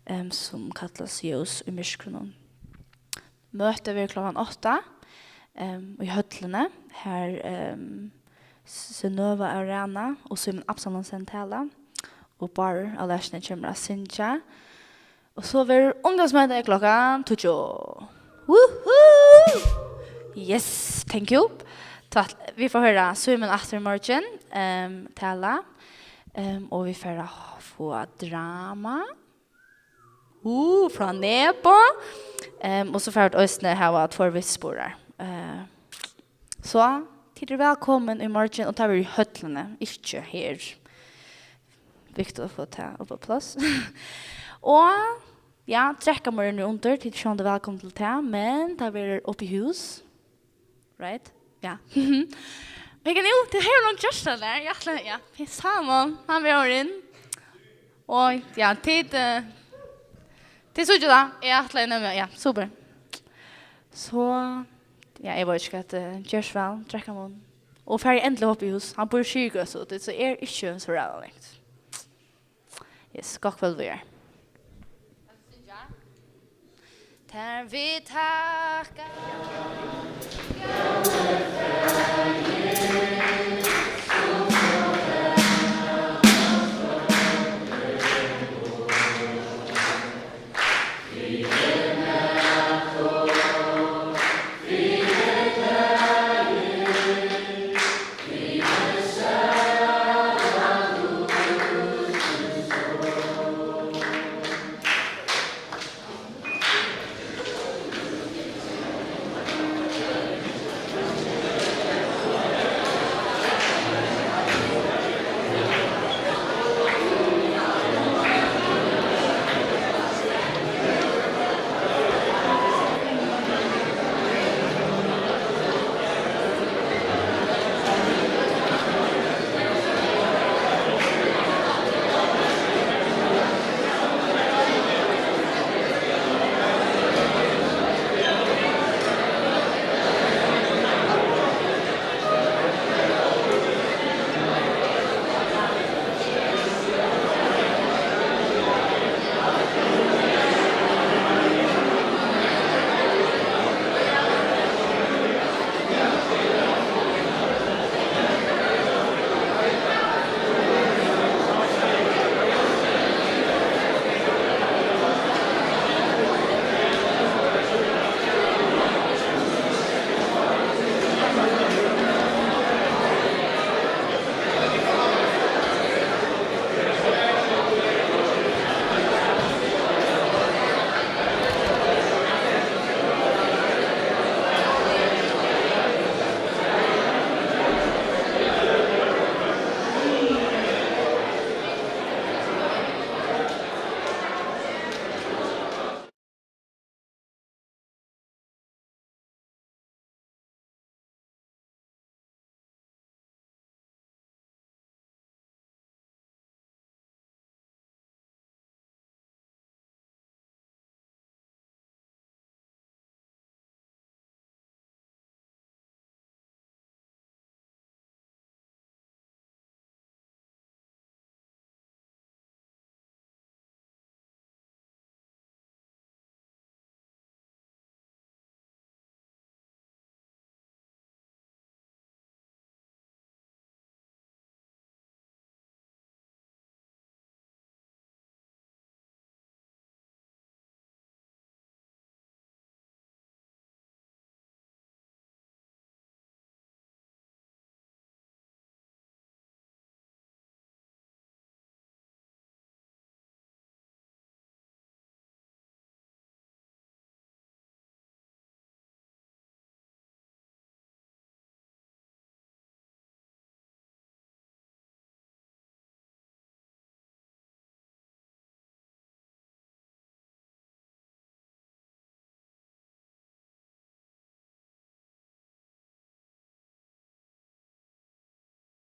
ehm, sum kallast Ljós í myrkrinum. Møtið verður klokkan átta, ehm, í høllini, har, ehm, Synnøve av Rana og Símun Absalonsen tala, og Bárður av Lærkini kemur at syngja. Og so verður ungdómsmøti klokkan tíggju. Woohoo! Yes, thank you. Tvætl-, vit fáa hoyra Símun aftur í morgin, ehm, tala. Ehm, og vit fara at fáa drama. Uh, frá Nebo. Ehm, og so fara vit eisini hava tveir vitnisburðar. Eh, so, tit eru vælkomin í morgin, og tað verður í høllini, ikki her. Viktigt at fáa tað upp á pláss. Og, ja, drekkamunnur er undir, tit eru sjálvandi vælkomin til tað, men tað verður uppi í hús. Right? Ja. Men jú, tað hevur nokk gjørt tað har. Eg ætli, ja, tað er Simon, hann verður inn. Og, ja, tit, eh, tit síggja tað. Eg ætli nemliga, ja, super. So, ja, eg veit ikki hvat, eh, ger so væl, drekkamunn. Og fari endiliga upp í hús. Hann býr í Syðrugøtu, so tað er ikki so ræðuligt. Yes, gott kvøld, Viðar. Tær vit takka.